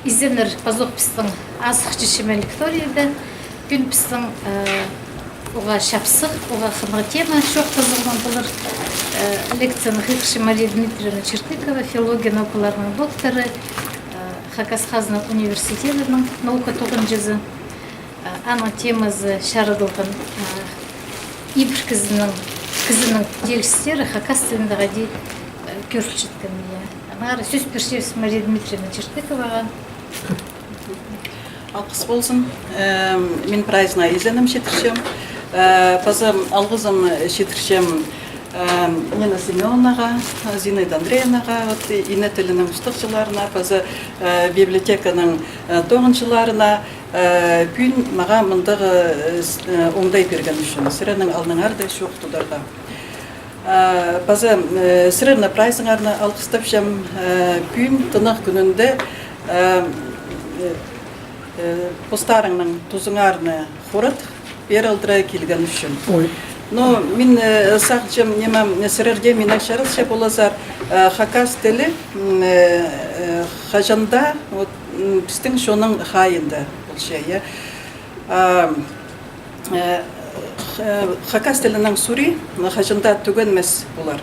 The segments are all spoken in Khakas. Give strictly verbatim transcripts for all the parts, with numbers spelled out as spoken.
Изеннер, пазох пістің азых чечеме лекторийда. Пӱӱн пістің, э, уғаа чапсых, уғаа хынығ тема чоохтазығ полар. Э, лекцияны хығырча Мария Дмитриевна Чертыкова, филология наукаларының докторы, э, Хакас хазна университедінің наука тоғынҷызы. Э, аның темазы чарыдылған, э, ибіре кізінің, кізінің теелістері хакас тілінде хайди, э, кӧрілчеткен, я. Аннаңар сӧс пирчебіс Мария Дмитриевна Чертыковаға. Алғыс ползын. Эм, мин прайзына изенім читірчем. Э, паза алғызым читірчем, эм, Нина Семёновнаға, Зинаида Андреевнаға, вот, и-, ине тілінің устағҷыларына, паза, э, библиотеканың, э, тоғынҷыларына, э, пӱӱн мағаа мындағ, э, с-, э, оңдай пирген ӱчӱн. Сірернің алныңарда чоох тударға. Э, паза, э, сірерні прайзыңарны алғыстапчам, э, пӱӱн тынағ кӱнінде, э, э, э, постарыңның тузыңарны хоратхап, пеер алдыра килген ӱчӱн. Ой. Но мин, э, сағынчам, ниме, сірерге минең чарасча поларзар, э, хакас тілі, м, э, э, хаҷан даа, вот, м, пістің чонның хайиында полча, я. А, э, х-, э, хакас тілінің сурии хаҷан даа тӱгенмес полар.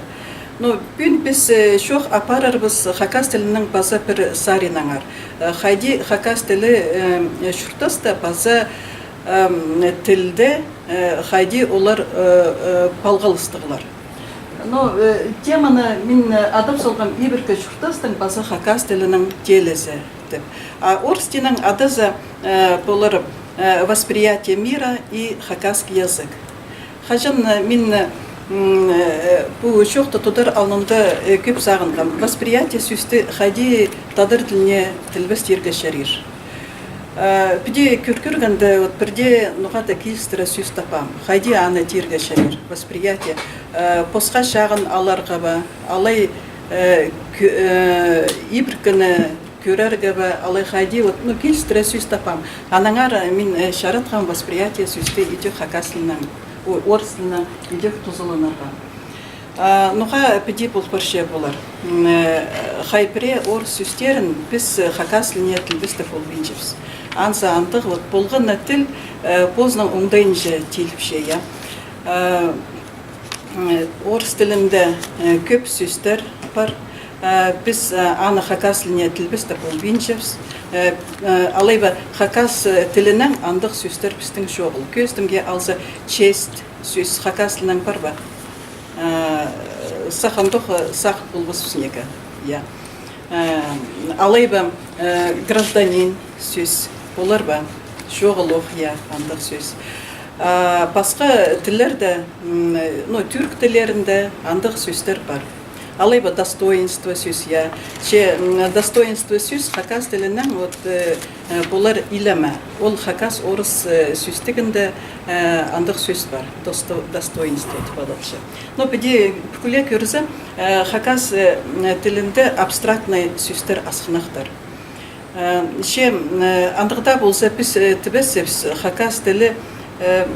Но пӱӱн піс, э, чоох апарарбыс хакас тілінің паза пір сариинаңар. Э, хайди хакас тілі, э, чуртаста паза, эм, тілде, э, хайди олар, э, э, палғалыстығлар. Но, э, теманы мин, э, адап салғам ибіркі чуртастың паза хакас тілінің теелізі тіп. А орыс тілінің адазы, э, полар, э, «Восприятие мира и хакасский язык». Хаҷан, э, мин, э, м, э, пу чоохты тудар алнында, э, кӧп сағынғам. Восприятие сӧсті хайди тадар тіліне тілбестирге чарир. Э, піди кӧр-, кӧргенде, вот, пірдее ноға-да килістіре сӧс таппаам. Хайди аны тирге чарир. Восприятие. Э, посха чағын аларға ба, алай, э, кӧ-, э, ибіркіні кӧрерге бе, алай хайди, вот, ну, килістіре сӧс таппаам. Аннаңар мин, э, чаратхам восприятие сӧсті ідӧк хакас тілінең, о-, орыс тілінең ідӧк тузаланарға. А, ноға піди пол парча полар. М, э, хай пірее орыс сӧстерін піс, э, хакас тіліне тілбестеп полбинчабыс. Анзы андағ, вот, полған на тіл, э, позының оңдайынҷа тиліпче, я. Э, м, орыс тілінде, э, кӧп сӧстер пар. Э, піс, э, аны хакас тіліне тілбестеп полбинчабыс. Э, э, алай ба хакас, э, тілінең андағ сӧстер пістің чоғыл. Кӧзідімге алза, честь сӧс хакас тілінең пар ба? Э, сах андох, э, сағып полбаспыс неке. Я. Э, алай ба, э, гражданин сӧс полар ба? Чоғыл ох, я, андағ сӧс. А, пасха тіллерде, м, ну, тӱрк тіллерінде андағ сӧстер пар. Алай ба достоинство сӧс, я. Че, м, достоинство сӧс хакас тілінең, вот, э, э, полар илеме. Ол хакас-орыс, э, сӧстігінде, э, андағ сӧс пар. Досто-, достоинство тіп адалча. Но піди пӱкӱле кӧрзе, э, хакас, э, м, тілінде абстрактный сӧстер асхынахтар. Э, че, м, э, андағ даа полза, піс, э, тібеспіс, хакас тілі, э,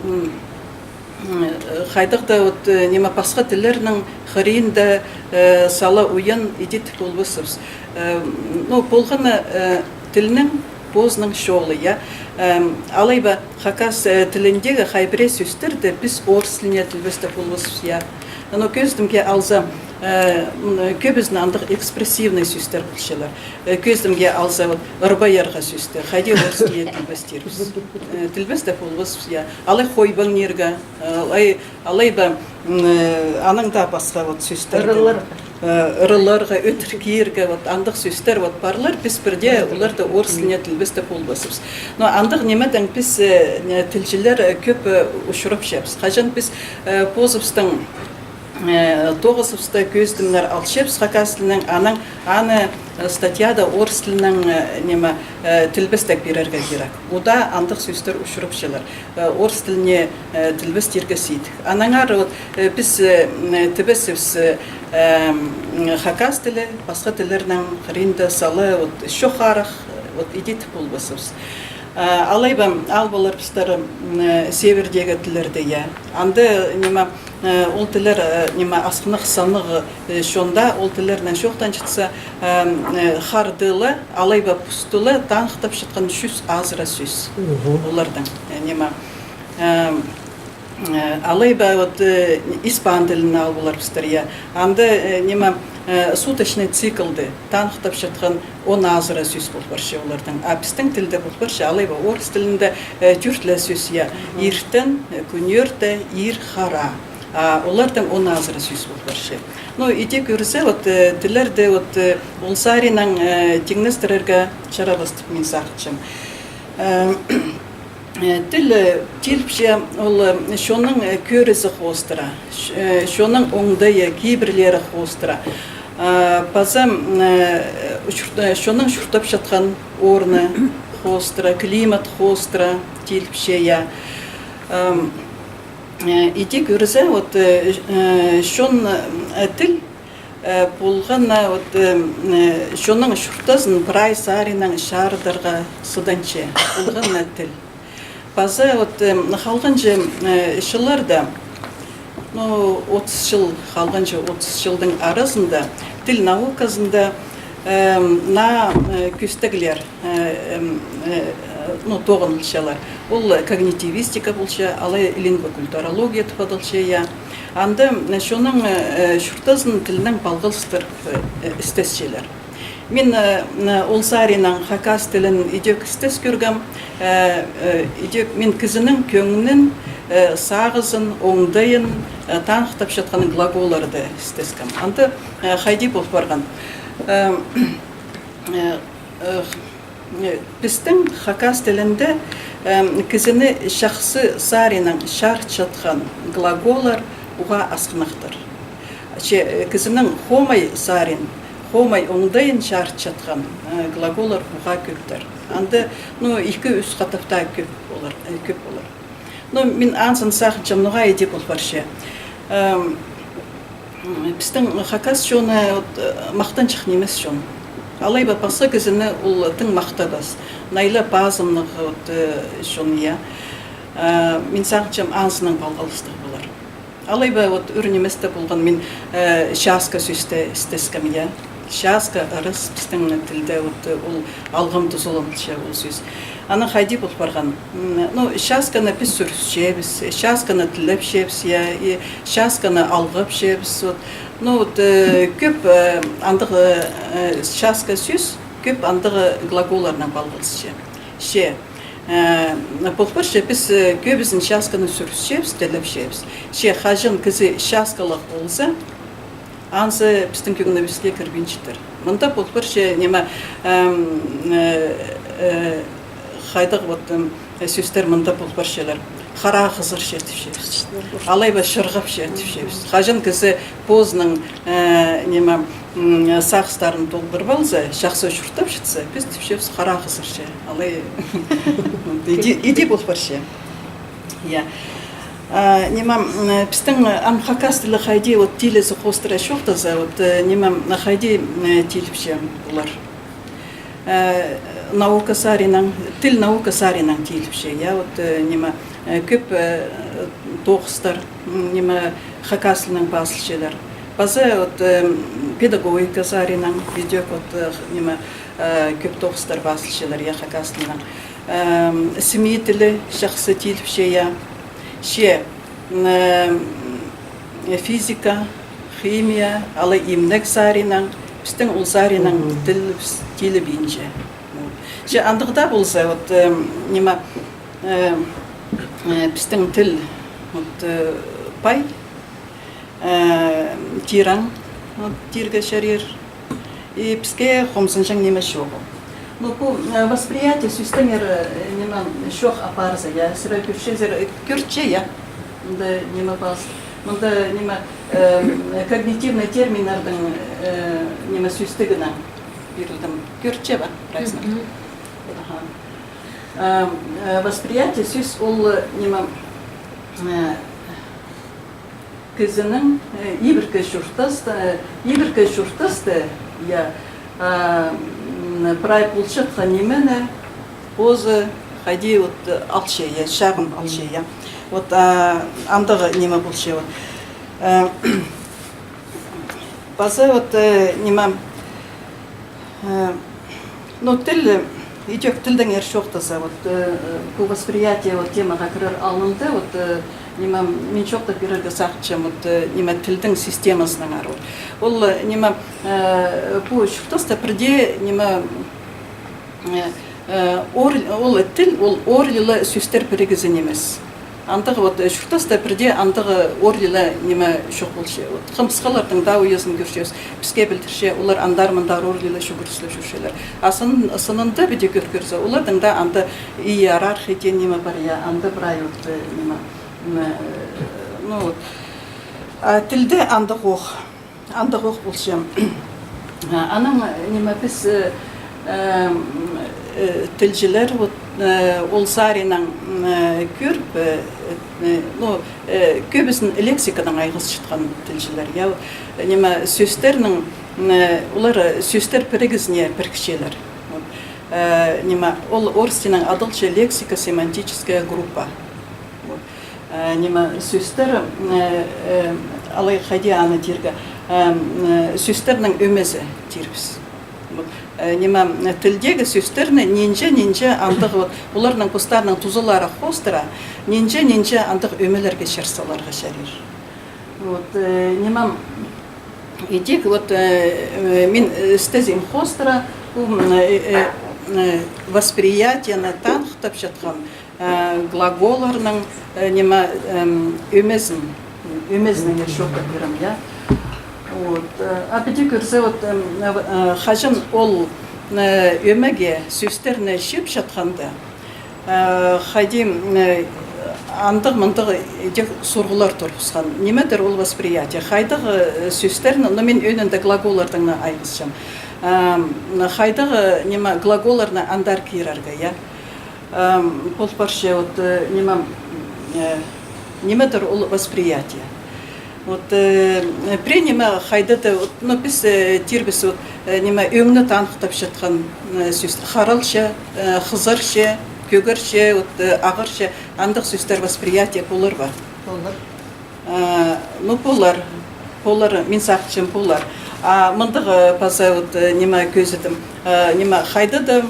м, м, э, хайдағ даа, вот, э, ниме, пасха тіллернің хыринда, э, сала уйан идіт полбаспыс. Э, м, ну, полған на, э, тілнің позының чолы, я. Эм, алай ба хакас, э, тіліндегі хай пірее сӧстерді піс орыс тіліне тілбестеп полбаспыс, я. Но кӧзідімге алза, э, м, кӧбізін андағ экспрессивный сӧстер полчалар. Э, кӧзідімге алза, вот, ырбаярға сӧсті хайди орыс тіліне тілбестирбіс? Э, тілбестеп полбаспыс, я. Алай хойбаңнирға, э, алай, алай ба, м, э, анаң даа пасха, вот, сӧстер. Ырыларға. Э, ырыларға, ӧтір кирге, вот, андағ сӧстер, вот, парлар, піс пірдее оларды орыс тіліне тілбестеп полбаспыс. Но андағ нимедең піс, э, не, тілҷілер, э, кӧп, э, учурапчабыс. Хаҷан піс, э, позыбыстың, э, тоғызыбыста кӧзідімнер алчабыс хакас тілінең, анаң, аны, э, статьяда орыс тілінең, э, ниме, э, тілбестеп пирерге кирек. Удаа андағ сӧстер учурапчалар. Э, орыс тіліне, э, тілбестирге сидік. Аннаңар, вот, э, піс, э, м, тібеспіс, э, м, хакас тілі пасха тіллернің хыринда сала, вот, чоохарах, вот, идіт полбаспыс. Э, алай ба, ал поларбыстар, м, э, севердегі тіллерді, я. Анда, ниме, Э, ол тіллер, э, ниме, асхынах саннығ, э, чонда, ол тіллернең чоохтанчатса, э, э, хардылы, алай ба пустылы таныхтапчатхан чӱс азыра сӧс. Оларның, э, ниме, э, э, алай ба вот, э, испан тілін алып аларбыстыр, я. Анда, э, ниме, э, суточный циклды таныхтапчатхан он азыра сӧс пол парча оларның. А пістің тілде пол парча, алай ба орыс тілінде, э, тӧрт ле сӧс, я. Иртен, э, кӱнӧрте, ир, хара. А оларның он азыра сӧс пол парча. Ну, иди кӧрзе, вот, э, тіллерді, вот, э, ол саринаң, э, тиңнестірерге чарабас тіп мин сағынчам. Э, э, тіл, э, тиліпче ол, э, чонның, э, кӧрізі хоостыра, ч-, э, чонның оңдайы, кибірлері хоостыра. Э, паза, м, э, чурт-, э, чонның чуртапчатхан орны хоостыра, климат хоостыра тиліпче, я. Эм, э, иди кӧрзе, вот, э, э, чон, э, тіл, э, полған на, вот, э, э, чонның чуртазын прай саринаң чарыдарға сыданча, полған на тіл. Паза вот, э, халғанҷы, э, чылларда, ну, отыс чыл, халғанҷы отыс чылдың аразында тіл науказында, э, наа, э, кӧстеглер, э, эм, э, ну, тоғынылчалар. Ол когнитивистика полча, алай лингвокультурология тіп адалча, я. Анда, э, чонның, э, чуртазын тілнең палғалыстырып, э, э, істесчелер. Мин, э, э, ол саринаң хакас тілін идӧк істес кӧргем, э, э, идӧк мин кізінің кӧңнін, э, сағызын, оңдайын, э, таныхтапчатхан глаголларды істескем. Анда, э, хайди пол парған. Э, э, э, Э, пістің хакас тілінде, эм, кізіні чахсы саринаң чарытчатхан глаголлар уғаа асхынахтар. Че, э, кізінің хомай сарин, хомай оңдайын чарытчатхан, э, глаголлар уғаа кӧптер. Анда, ну, ікі-ӱс хатап таа кӧп полар, э, кӧп полар. Ну, мин анзын сағынчам, ноға иди пол парча. Эм, м, пістің хакас чоны, вот, э, махтанҷах нимес чон. Алай ба пасха кізіні ол тың махтабас. Найла пазымнығ, вот, э, чон, я. Э, мин сағынчам, анзынаң палғалыстығ полар. Алай ба, вот, ӱр нимес тее полған, мин, э, часка сӧсті істескем, я. Часка, ырыс, пістің тілде, вот, ол алғым тузаланча ол сӧс. Анаң хайди пол парған. М, ну, часканы піс сӱрісчебіс, часканы тілепчебіс, я, и часканы алғапчабыс, вот. Ну, вот, э, кӧп, э, андағ, э, часка сӧс, кӧп андағ глаголларнаң палғалысча. Че, э, пол парча, піс, э, кӧбізін часканы сӱрісчебіс, тілепчебіс. Че хаҷан кізі часкалығ полза, анзы пістің кӧңнібіске кірбинчеттір. Мында пол парча, ниме, эм, э, э, хайдағ вот, эм, сӧстер мында пол парчалар. Хараа хызырча тіпчебіс. Алай ба чырғапча тіпчебіс. Хаҷан кізі позының, э, ниме, м, сағыстарын толдырып алза, чахсы чуртапчатса, піс тіпчебіс хараа хызырча. Алай иди, иди пол парча. Я. А, ниме, м, пістің, ам, хакас тілі хайди, вот, тилізі хоостыра чоохтаза, вот, э, ниме, хайди, э, тиліпче олар. Э, наука саринаң, тіл наука саринаң тиліпче, я, вот, э, ниме, э, кӧп, э, тоғыстар, м, ниме, хакас тілінең пазылчалар. Паза, вот, э, педагогика саринаң, идӧк, вот, э, ниме, э, кӧп тоғыстар пазылчалар, я, хакас тілінең. Эм, СМИ тілі чахсы тиліпче, я. Че, м, э, физика, химия, алай имнег саринаң, пістің ол саринаң тіл тилібинче. Вот. Че андағ даа полза, вот, эм, ниме, эм, э, пістің тіл, вот, э, пай, э, тирең, вот, тирге чарир. И піске хомзынҷаң ниме чоғыл. Ну, пу, э, восприятие сӧстеңер, э, ниме, чоох апарза, я, сірер кӧрчезер, э, кӧрче, я. Мында ниме пас. Мында ниме, э, когнитивный терминнердің, э, ниме, сӧстігінең пирілдім. Кӧрче ба, прайзына? Аха. Э, э, восприятие сӧс ол, э, ниме, э, кізінің, э, ибіркі чуртас, э, ибіркі чуртасты, я, а, м, прай полчатхан нимені позы хайди вот, э, алча, я, чағын алча, я. Вот, а, андағ ниме полча, вот. Э, паза вот, э, ниме, э, ну, тіл, э, идӧк тілдеңер чоохтаза, вот, э, э, пу восприятие, вот, темаға кірер алнында, вот, э, ниме, мин чоохтап пирерге сағынчам, вот, э, ниме, тілдің системазынаңар, вот. Ол, э, ниме, э, пу чуртаста пірдее, ниме, э, э, ор-, ол тіл, ол оорли ла сӧстер пірігізі нимес. Андағ вот, э, чуртаста пірдее андағ оорли ла ниме чох полча. Вот, хымысхаларның даа уйазын кӧрчебіс, піске пілдірче, олар андар-мындар оорли ла чӱгӱріслеп чӧрчелер. А сын-, сынында піди кӧр-, кӧрзе, оларның даа анда иерархия теен ниме пар, я, анда прай вот, э, ниме, м, э, ну вот. А тілде андағ ох. Андағ ох полча. А, анаң, ниме, піс, э, э, э, тілҷілер, вот, э, ол саринаң, м, э, кӧріп, э, э, ну, э, кӧбізін лексиканаң айғасчатхан тілҷілер, я, ниме, сӧстернің, м, э, олар, э, сӧстер пірігізіне пірікчелер. Вот. Э, ниме, ол орыс тілінең адалча лексико-семантическая группа. Вот. Э, ниме, сӧстер, э, э, алай хайди аны тирге, э, м, э, сӧстернің ӧмезі тирбіс. Вот. Э, ниме, м, тілдегі сӧстерні нинҷе-нинҷе андағ, вот, оларның постарының тузалары хоостыра, нинҷе-нинҷе андағ ӧмелерге чар саларға чарир. Вот, э, ниме, идӧк, вот, э, э, мин, э, істезім хоостыра, м, э, э, э, восприятиені таныхтапчатхан, э, глаголларның, э, ниме, эм, ӧмезін, ӧмезінеңер чоохтап пирем, я. Вот, э, а піди кӧрзе, вот, эм, э, в-, э, хаҷан ол, э, ӧмеге сӧстерні чыыпчатханда, э, хайди, э, андағ-мындағ идӧк сурығлар турғысхан. Нимедір ол восприятие? Хайдағ, э, сӧстерні, но мин ӧӧнінде глаголларнаң айғасчам. Эм, хайдағ, ниме, глаголларны андар кирерге, я? Эм, пол парча, вот, э, ниме, э, нимедір ол восприятие. Вот, э, пірее ниме хайда-да, вот, ну, піс, э, тирбіс, вот, э, ниме, ӧңні таныхтапчатхан, э, сӧс, харалча, э, хызарча, кӧгерче, вот, э, ағырча, андағ сӧстер восприятие полар ба? Полар. Э, ну, полар, полар, мин сағынчам, полар. А мындағ, э, паза, вот, э, ниме кӧзідім, э, ниме, хайда-да,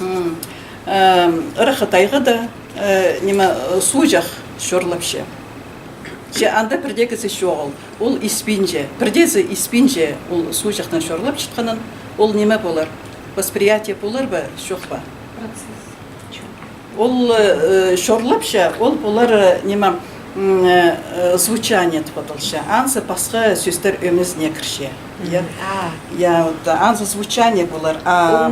М, эм, ыраххы тайғада, э, ниме, э, суғҷах чорлапча. Че анда пірдеезі чоғыл. Ол испинче. Пірдеезі испинче ол суғҷахтаң чорлапчатханын. Ол ниме полар? Восприятие полар ба, чох па? Процесс. Ол, э, чорлапча, ол полар, э, ниме, м, э, э, звучание тіп адалча. Анзы пасха сӧстер ӧмезіне кірче. Я. А. Я, вот, анзы звучание полар. А,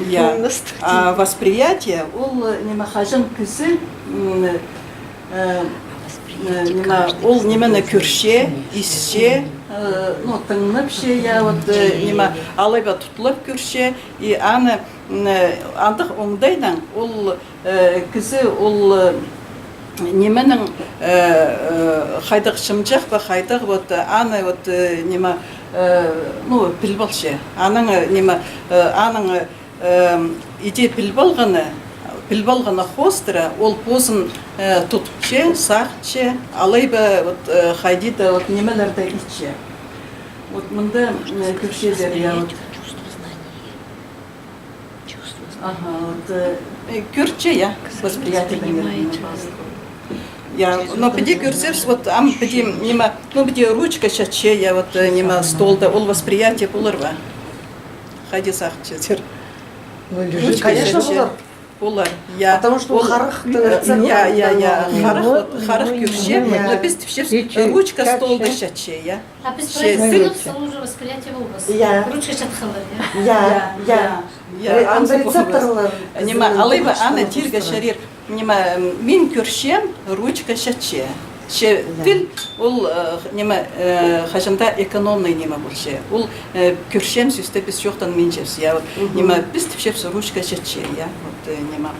я. А восприятие, ол, э, ниме, хаҷан кізі, м, э, э, ниме, ол нимені кӧрче, исче, э, ну, тыңнапча, я, вот, э, ниме, алай ба тутлап кӧрче, и аны, м, э, андағ оңдайнаң ол Э, кізі ол, э, нименің, э, э, хайдағ чымҷах па, хайдағ вот, э, аны вот, э, ниме, э, ну, піліп алча. Аның, э, ниме, э, аның, э, иди піліп алғаны, піліп алғаны хоостыра, ол позын, э, тутча, сағынча, алай ба вот, э, хайди-да вот нимелерді итче. Вот мында, э, кӧрчезер, я, вот. Ага, вот, э, э, кӧрче, я, восприятиедең. Я, но піди кӧрзебіс, вот, ам піди, ниме, ну, піди ручка чатча, я, вот, э, ниме, столда, ол восприятие полар ба? Хайди сағынчазар. Ручка, конечно, чатча. Полар. Полар, я. Потому что ол харах, э, я, я, я, харах, вот, харах кӧрче, но піс тіпчебіс, ручка столда чатча, я. А піс производство уже восприятие полбас. Я. Ручка чатханнар, я? Я, я. Анда рецепторлар. Ниме, алай ба аны тирге чарир. Ниме, мин кӧрчем, ручка чатча. Че тіл, ол, э, ниме, э, хаҷан даа экономный ниме полча. Ол, э, кӧрчем сӧсті піс чоохтанминчабыс, я, вот. Ниме, піс тіпчебіс, ручка чатча, я, вот, э, ниме.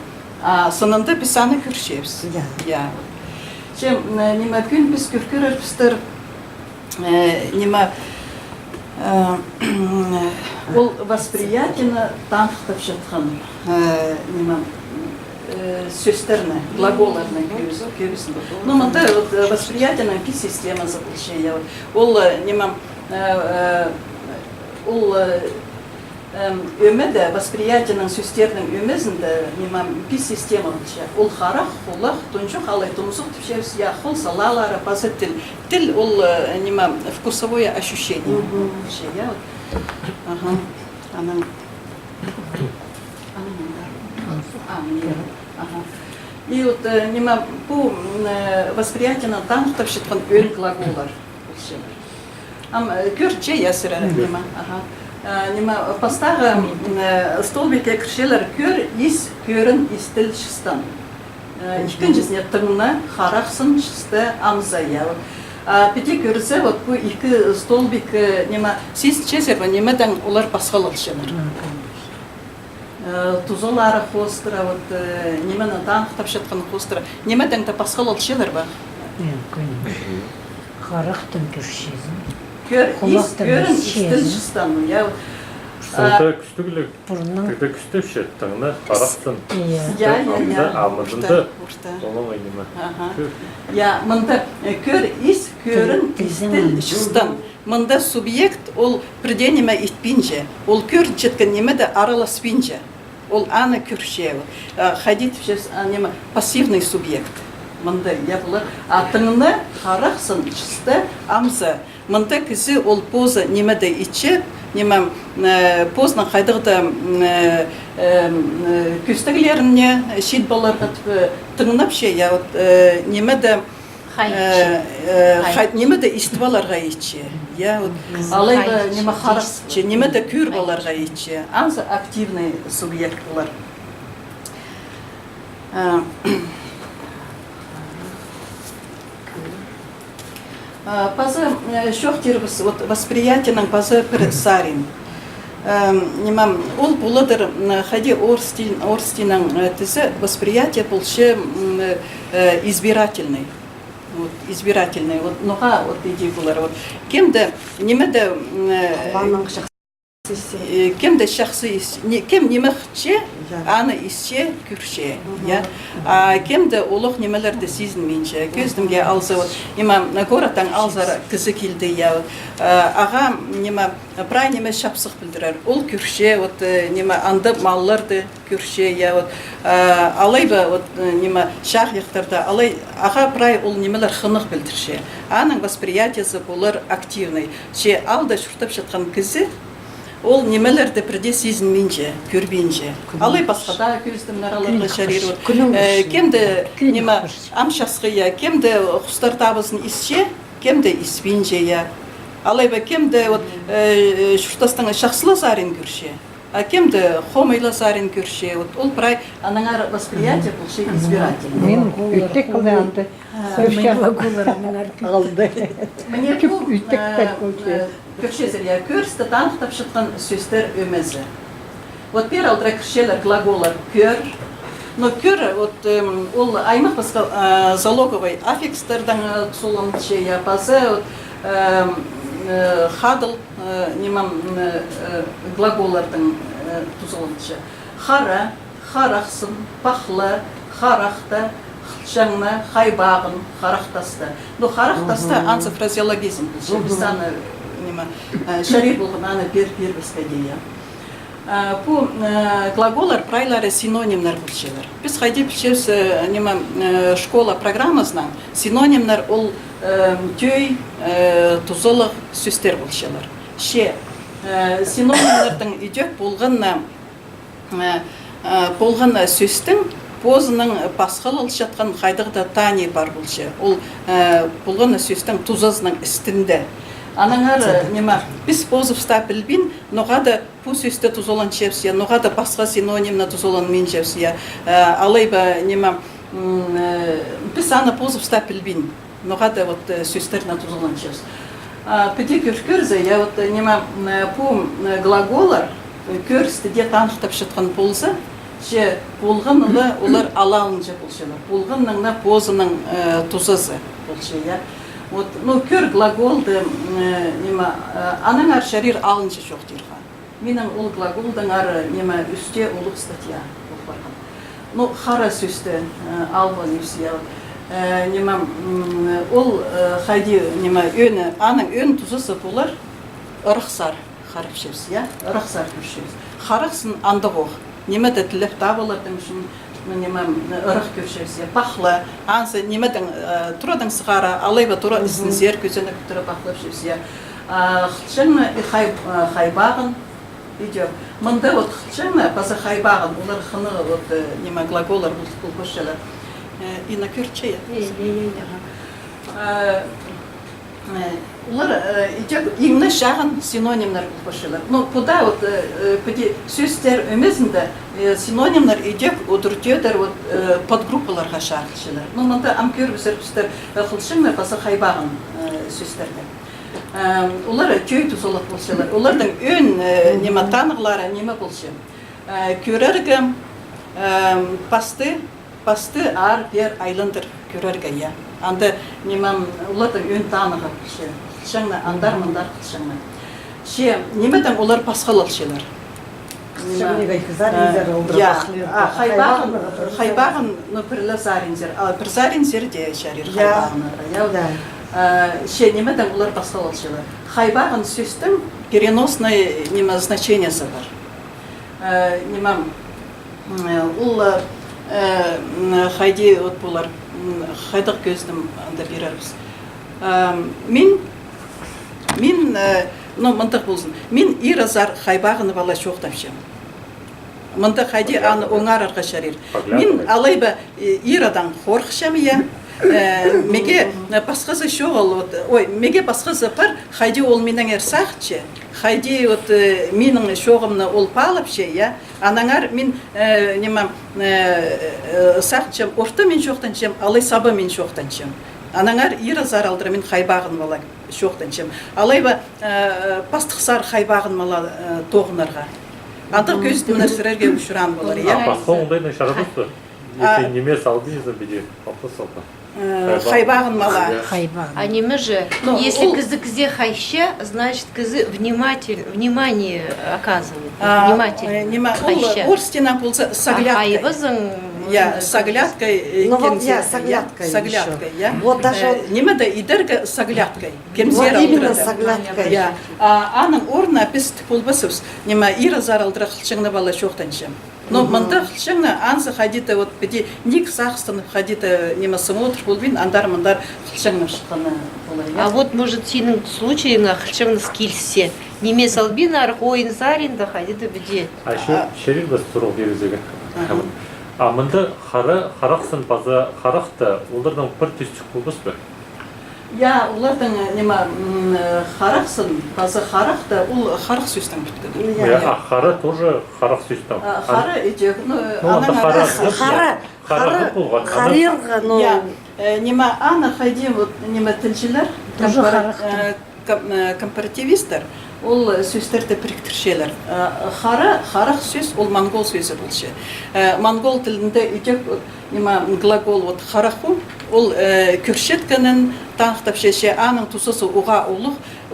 А сынында піс аны кӧрчебіс. Я. Я, вот. Че, э, ниме, пӱӱн піс кӧр-, кӧрербістер, Э, ниме, э, ол восприятиені таныхтапчатхан, э, ниме, э, сӧстерні, глаголларны кӧбізін. Но мында вот, э, восприятиенің пис системазы полча, я, вот. Ол, э, ниме, э, э, ол, э, эм, ӧмеде, восприятиенің, сӧстернің ӧмезінде, ниме, пис система полча. Ол харах, хулах, тунҷух, алай тумзух тіпчебіс, я, хол салалары, паза тіл. Тіл ол, э, ниме, вкусовое ощущение полча, я, вот. Аха. Анаң. Анаң. А, мына. Аха. И вот, э, ниме, пу, м, э, восприятиені таныхтапчатхан ӧӧн глаголлар полча. Ам, э, кӧрче, я, сірер, ниме, аха. Э, ниме, пастағы, м, э, столбикке кірчелер: кӧр, ис, кӧрін, истіл, чыстан. Э, ікінҷізіне тыңна, харах сын, чысты, амза, я. А піди кӧрзе, вот пу ікі столбик, э, ниме, сизінчезер бе, нимедең олар пасхалалчалар? Э, тузалары хоостыра, вот, э, нимені таныхтапчатхан хоостыра. Нимедең дее пасхалалчалар ба? Харахтаң кӧрчезің. Кӧр, ис, кӧрін, истіл, чыстан, я. Сылда кӱстігліг, тігде кӱстепче, тыңна, харах сын. Я, я, я. А мында, мында орта. Оңай ниме. Аха. Кӧр. Я, мында, э, кӧр, ис, кӧрін, истіл, чыстан. Мында субъект, ол пірдее ниме итпинче, ол кӧрінчеткен ниме дее араласпинча. Ол аны кӧрче. А, хайди тіпчебіс, а, ниме, пассивный субъект. Мында, я, полар. А тыңна, харах сын, чысты, амза. Мында кізі ол позы ниме дее итче, ниме, э, позының хайдағ-да, м, э, э, м, э, кӧстеглеріне чит поларға тіп, э, тыңнапча, я, вот, э, ниме дее, э, э, хай-, ниме дее истіп аларға итче. Я, вот. Алай ба ниме харах, ниме дее кӧр поларға итче. Анзы активный субъект полар. Э, э, паза, э, чоохтирбыс, вот, восприятиенің паза пір сарин. Э, ниме, ол поладыр, м, хайди орыс тіл-, орыс тілінең, э, тізе, восприятие полча, м, э, избирательный. Вот, избирательный. Вот, ноға, вот, иди полар. Вот, кем дее, ниме дее, м, э, э, кем дее чахсы ис-, не-, кем ниме хынча, аны исче, кӧрче, я. А кем дее олох нимелерні сизінминче. Кӧзідімге алза, вот, ниме, городтаң алзар кізі килді, я, вот. Э, ағаа, ниме, прай ниме чапсых пілдірер. Ол кӧрче, вот, э, ниме, анда малларны кӧрче, я, вот, э, алай ба, вот, э, ниме, чағ-йахтарда, алай, ағаа прай ол нимелер хынығ пілдірче. Аның восприятиезі полар активный. Че алда чуртапчатхан кізі ол нимелерні пірдее сизінминче, кӧрбинче. Алай пасха даа кӧзідімнер аларға чарир, вот. Э, кем дее, ниме, ам часхы, я, кем дее хустар табызын исче, кем дее испинче, я. Алай ба кем дее, вот, э, э, чуртастың чахсылазарын кӧрче. А кем дее хомайлазарын кӧрче, вот, ол прай анаңар восприятие полча избирательный. Мин ӱттек кылды анда. Глаголлар анаңар кӧр-. Алды. Міне пу, э, э, кӧрчезер, я, кӧрісті таныхтапчатхан сӧстер ӧмезі. Вот пеер алдыра кірчелер глаголлар кӧр. Но кӧр, вот, эм, ол аймах пасха, э, залоговый аффикстардаң, э, тузаланча, я, паза, вот, эм, э, хадыл, э, ниме, м, э, глаголлардаң, э, тузаланча. Хара, харах сын, пахла, харахта, хылчаңна, хайбағын, харахтаста. Но харахтаста анзы фразеологизм полча. Піс аны, ниме, э, чарир полған аны пеер-, пеер пасха идея. Э, пу, э, глаголлар прайлары синонимнер полчалар. Піс хайди пілчебіс, э, ниме, э, школа программазынаң, синонимнер ол, э, тӧӧй, э, тузалығ сӧстер полчалар. Че, э, синонимнердең идӧк полған на, э, э, полған на сӧстің позының пасхалалчатхан хайдағ-да тани пар полча. Ол, э, полған на сӧстің тузазының істінде. Анаңар, э, ниме, піс позыбыс таа пілбин, ноға-да пу сӧсті тузаланчабыс, я, ноға-да пасха синонимні тузаланминчабыс, я, э, алай ба, ниме, м, э, піс аны позыбыс таа пілбин, ноға-да вот, э, сӧстерні тузаланчабыс. А піди кӧр-, кӧрзе, я, вот, э, ниме, м, э, пу, м, э, глаголлар, э, кӧрісті дее таныхтапчатхан полза, че полған на олар алалынҷа полчалар, полғанның на позының, э, тузазы полча, я. Вот, ну, кӧр глаголды, м, э, ниме, э, анаңар чарир алынҷа чоохтирға. Минің ол глаголдаңар, ниме, ӱсте улуғ статья пол парған. Ну, хара сӧсті, э, алған ӧсі, я. Э, ниме, м, ол, э, хайди, ниме, ӧӧні, аның ӧӧн тузазы полар ырахсар, харапчабыс, я? Ырахсар кӧрчебіс. Харах сын андағ ох. Ниме дее тілеп таап аларның ӱчӱн, ну, ниме, ырах кӧрчебіс, я? Пахла, анзы нимедең, э, турадаң сығара, алай ба тура ізінзер кӧзенек кӧдіріп пахлапчабыс, я? А хылчаңны и хай-, э, хайбағын, Идӧк. Мында вот хылчаңны паза хайбағын, олар хынығ вот, э, ниме, глаголлар пол-, пол парчалар. Э, Инна, кӧрче, я? Э, э, э, олар, э, идӧк иң не чағын синонимнер пол парчалар. Ну, пу даа вот, э, э, піди сӧстер ӧмезінде, э, синонимнер идӧк удур тӧӧдер вот, э, подгруппаларға чарылчалар. Ну, мында ам кӧрібізербістер, э, хылчаңны паза хайбағын, э, сӧстерні. Эм, олар тӧӧй тузалығ полчалар. Оларның ӧӧн, э, ниме, танығлары ниме полча? Э, кӧрерге, эм, пасты, пасты аар-пеер айландыр кӧрерге, я. Анда, ниме, оларның ӧӧн танығы полча. Хылчаңны андар-мындар хылчаңны. Че, нимедең олар пасхалалчалар? Ниме, хылчаңны хайзы саринзар, э, олдыр, я, пахлирға. А хайбағын, хайбағын, ну, пір ле саринзар, а пір саринзар дее чарир, я, хайбағыннарға, я. Да. Э, че, нимедең олар пасхалалчалар? Хайбағын сӧстің переносный, ниме, значениезі пар. Э, ниме, м, ол, э, м, хайди от полар, м, хайдағ кӧзідім анда пирербіс. Э, мин, мин, э, ну, мындағ ползын. Мин Ира-зар хайбағынып ала чоохтапчам. Мында хайди аны оңарарға чарир. Мин алай ба, э, Ирадаң хорыхчам, я. Э, меге, э, пасхазы чоғыл, вот, ой, меге пасхазы пар, хайди ол минеңер сағынча, хайди вот, э, минің чооғымны ол паалапча, я. Аннаңар мин, э, ниме, э, э, сағынчам, орта мин чоохтанчам, алай саба мин чоохтанчам. Аннаңар Ира-зар алдыра мин хайбағынып ала чоохтанчам. Алай ба, э, пастых-сар хайбағынып ала, э, тоғынарға. Андағ кӧзідімнер сірерге учураан полар, я? А пасха оңдайнаң чарадыс па? А, если нимес албинзың, піди, папа салпа. Э, хайбағынып ала. Хайбағын. А ниме же, ну, если ол кізі кізее хайча, значит, кізі вниматель, внимание оказывает. А, внимательно, э, ниме, ол хайча. Орыс тілінең полза, с оглядкой. А хайбазың, я, с оглядкой, э, ну вот, я, с оглядкой, я, с оглядкой, я. Вот даже, э, ниме дее идерге с оглядкой. Кемзер алдыра. Вот именно с оглядкой. Я. А аның орнына піс тіп полбасчабыс. Ниме, Ира-зар алдыра хылчаңнап ала чоохтанчам. Но мында хылчаңны анзы хайди-да вот піди ниик сағыстанып, хайди-да, ниме, смотр полбин, андар-мындар хылчаңнап чатханы полар, я? А вот, может, синің случайыңа хылчаңнас килісче. Нимес албин арах, ойын саринда хайди-да піди. А ещё чарир ба сурығ пирерге? Аха. А мында хара, харах сын паза харах та, оларның пір тӧстіг полбас па? Я, оларның, ниме, м, э, харах сын паза харах та, ол харах сӧстең пӱткені. Я, а хара тоже харах сӧстең. А, хара идӧк, ну, ну, анда анаң хара, хара, хара, хара полған, харирға, ну. Я, э, ниме, аны хайди, вот, ниме, тілчілер, тоже компара-, харах та, э, ком-, э, компаративистер, ол, э, сӧстерні піріктірчелер. Э, хара, харах сӧс, ол монгол сӧзі полча. Э, монгол тілінде идӧк, вот, ниме, глагол, вот, хараху, ол, э, кӧрчеткенін таныхтапча, че аның тузазы уғаа улуғ,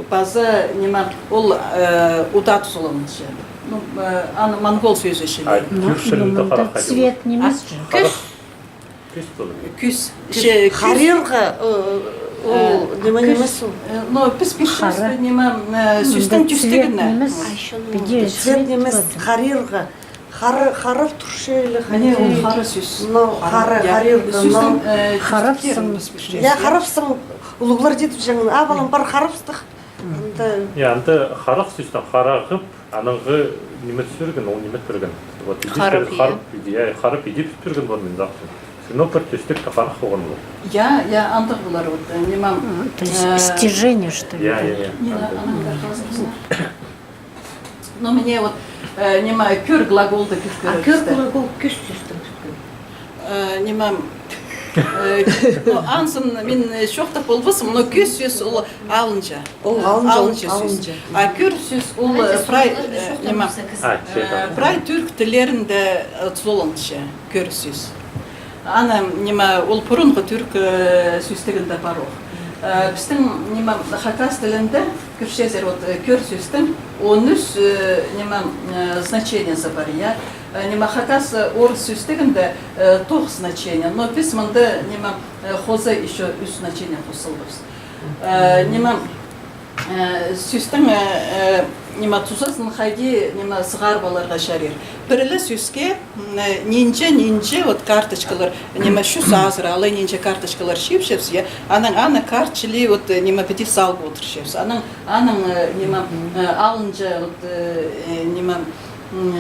паза, ниме, ол, э, удаа тузаланча. Ну, э, аны монгол сӧзі чіли. А тӱр тілінде харах хайди? Цвет нимес же. Кӱс. Кӱс полар. Кӱс. Кӱс. Че кӱс. Харирға, э, ол, э, ниме, кӱс нимес ол. Э, но піс пирчебіс, ниме, э, сӧстің тӧстігіне. Цвет нимес. Піди цвет нимес, харирға. Хара, хара турча или хайди. Міне, ол хара сӧс. Но хара, хара, я, харирға, сӧстің, но, э, харапсың. Я, харапсың, улуғлар тіп чоохтаҷаң, а, балам, пар харапстых. Анда. Я, анда харах сӧстең, харағып, анаңғы ниме пӱдірген, ол ниме пӱдірген. Вот, иди харап, я, харап, иди пӱдірген пар, мин сағынчам. Но пір тӧстіг тее харах полған ол. Я, я, андағ полар, вот, э, ниме, то есть, э, стяжение, что ли? Я, я, я. Ниме, андағ. Анаңар хазыр. Ну, міне вот, э, ниме, кӧр глаголды кӧр. А кӧр глагол кӧс сӧстең пӱткен. Э, ниме, э, ну, анзын мин, э, чоохтап полбаспын, но кӧс сӧс ол алынҷа. Ол алынҷа, алынҷа сӧс. Алынҷа. А кӧр сӧс ол, э, прай, э, ниме, а, э, прай тӱрк тіллерінде, э, тузаланча кӧр сӧс. Аны, ниме, ол пурунғы тӱрк, э, сӧстігінде пар ох. Э, пістің, ниме, хакас тілінде, кӧрчезер, вот, э, кӧр сӧстің он ӱс, э, ниме, э, значениезі пар, я. Э, ниме, хакас, э, орыс сӧстігінде, э, тоғыс значение, но піс мында, ниме, э, хоза ещё ӱс значение хос салғабыс. Э, ниме, э, сӧстің, э, э, ниме, тузазын хайди, ниме, сығарып аларға чарир. Пір ле сӧске, м, э, нинҷе, нинҷе, вот, карточкалар, ниме, чӱс азыра, алай нинҷе карточкалар чыыпчабыс, я, анаң аны карточкалы, вот, э, ниме, піди салып одырчабыс. Анаң, анаң, э, ниме, э, алынҷа, вот, э, э, ниме, м,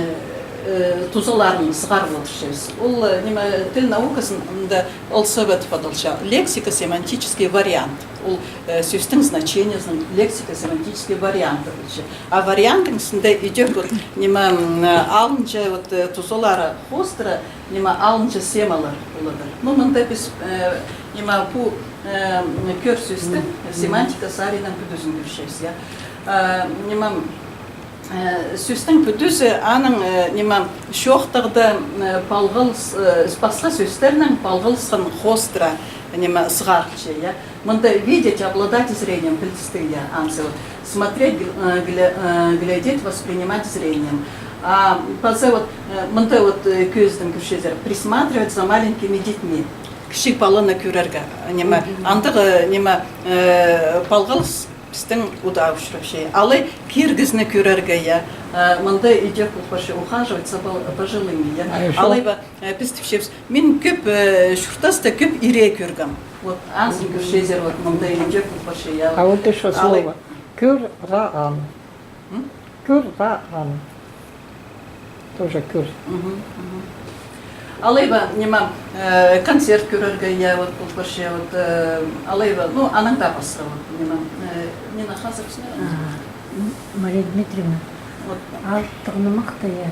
э, тузаларын сығарып одырчабыс. Ол, э, ниме, тіл науказында Л С В тіп адалча, лексико-семантический вариант. Ол, э, сӧстің значениезінің лексико-семантический варианты полча. А варианттың істінде идӧк, вот, ниме, м, алынҷа, вот, э, тузалары хоостыра, ниме, алынҷа семалар полар. Ну, мында піс, э, ниме, пу, э, кӧр сӧстің семантика саринаң пӱдізін кӧрчебіс, я. Э, ниме, э, сӧстің пӱдізі аның, э, ниме, чоохтағда, э, палғалыс, э, пасха сӧстернең палғалысхан хоостыра, ниме, сығарылча, я. Мында видеть, обладать зрением, пілдістіг, я, анзы, вот. Смотреть, гл-, э, гля-, э, глядеть, воспринимать зрением. А паза вот, э, мында вот, э, кӧзідім, кӧрчезер, присматривать за маленькими детьми. Кічіг паланы кӧрерге, ниме, андағ, э, ниме, э, палғалыс пістің удаа учурапча. Алай киргізіні кӧрерге, я. Э, мында идӧк пол парча ухаживать за пол-, пожилыми, я. Алай ба, э, піс тіпчебіс. Мин кӧп, э, чуртаста кӧп ире кӧргем. Вот, анзын кӧрчезер, вот, мында идӧк пол парча, я. А вот ещё слово. Кӧр раан. М? Кӧр раан. Тоже кӧр. Алай ба, ниме, э, концерт кӧрерге, я, вот, пол парча, вот, э, алай ба, ну, анаң даа пасха, вот, ниме, э, ниме хазыр сынап. А, М-, Мария Дмитриевна, вот, алтығ нымахта, я,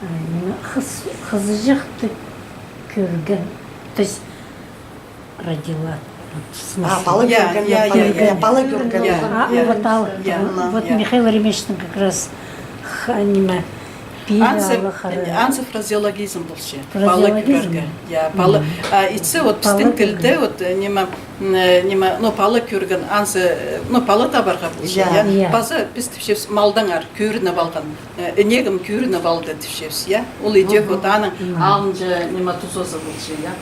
а, ниме, хыс-, хызыҷахты кӧрген, то есть, родила. А, пала кӧрген, я, пала кӧрген. А, вот ал, вот Михаил Еремеевичтің как раз, ниме, пири ала хара. Анзы фразеологизм полча. Пала кӧрерге. Я, пала. А итсе вот пістің тілде вот, э, ниме, м, э, ниме, ну, пала кӧрген, анзы, э, ну, пала табарға полча, я. Паза піс тіпчебіс малдаңар кӧрініп алған. Э, інегім кӧрініп алды тіпчебіс, я? Ол идӧк вот аның алынҷа, ниме, тузазы полча, я?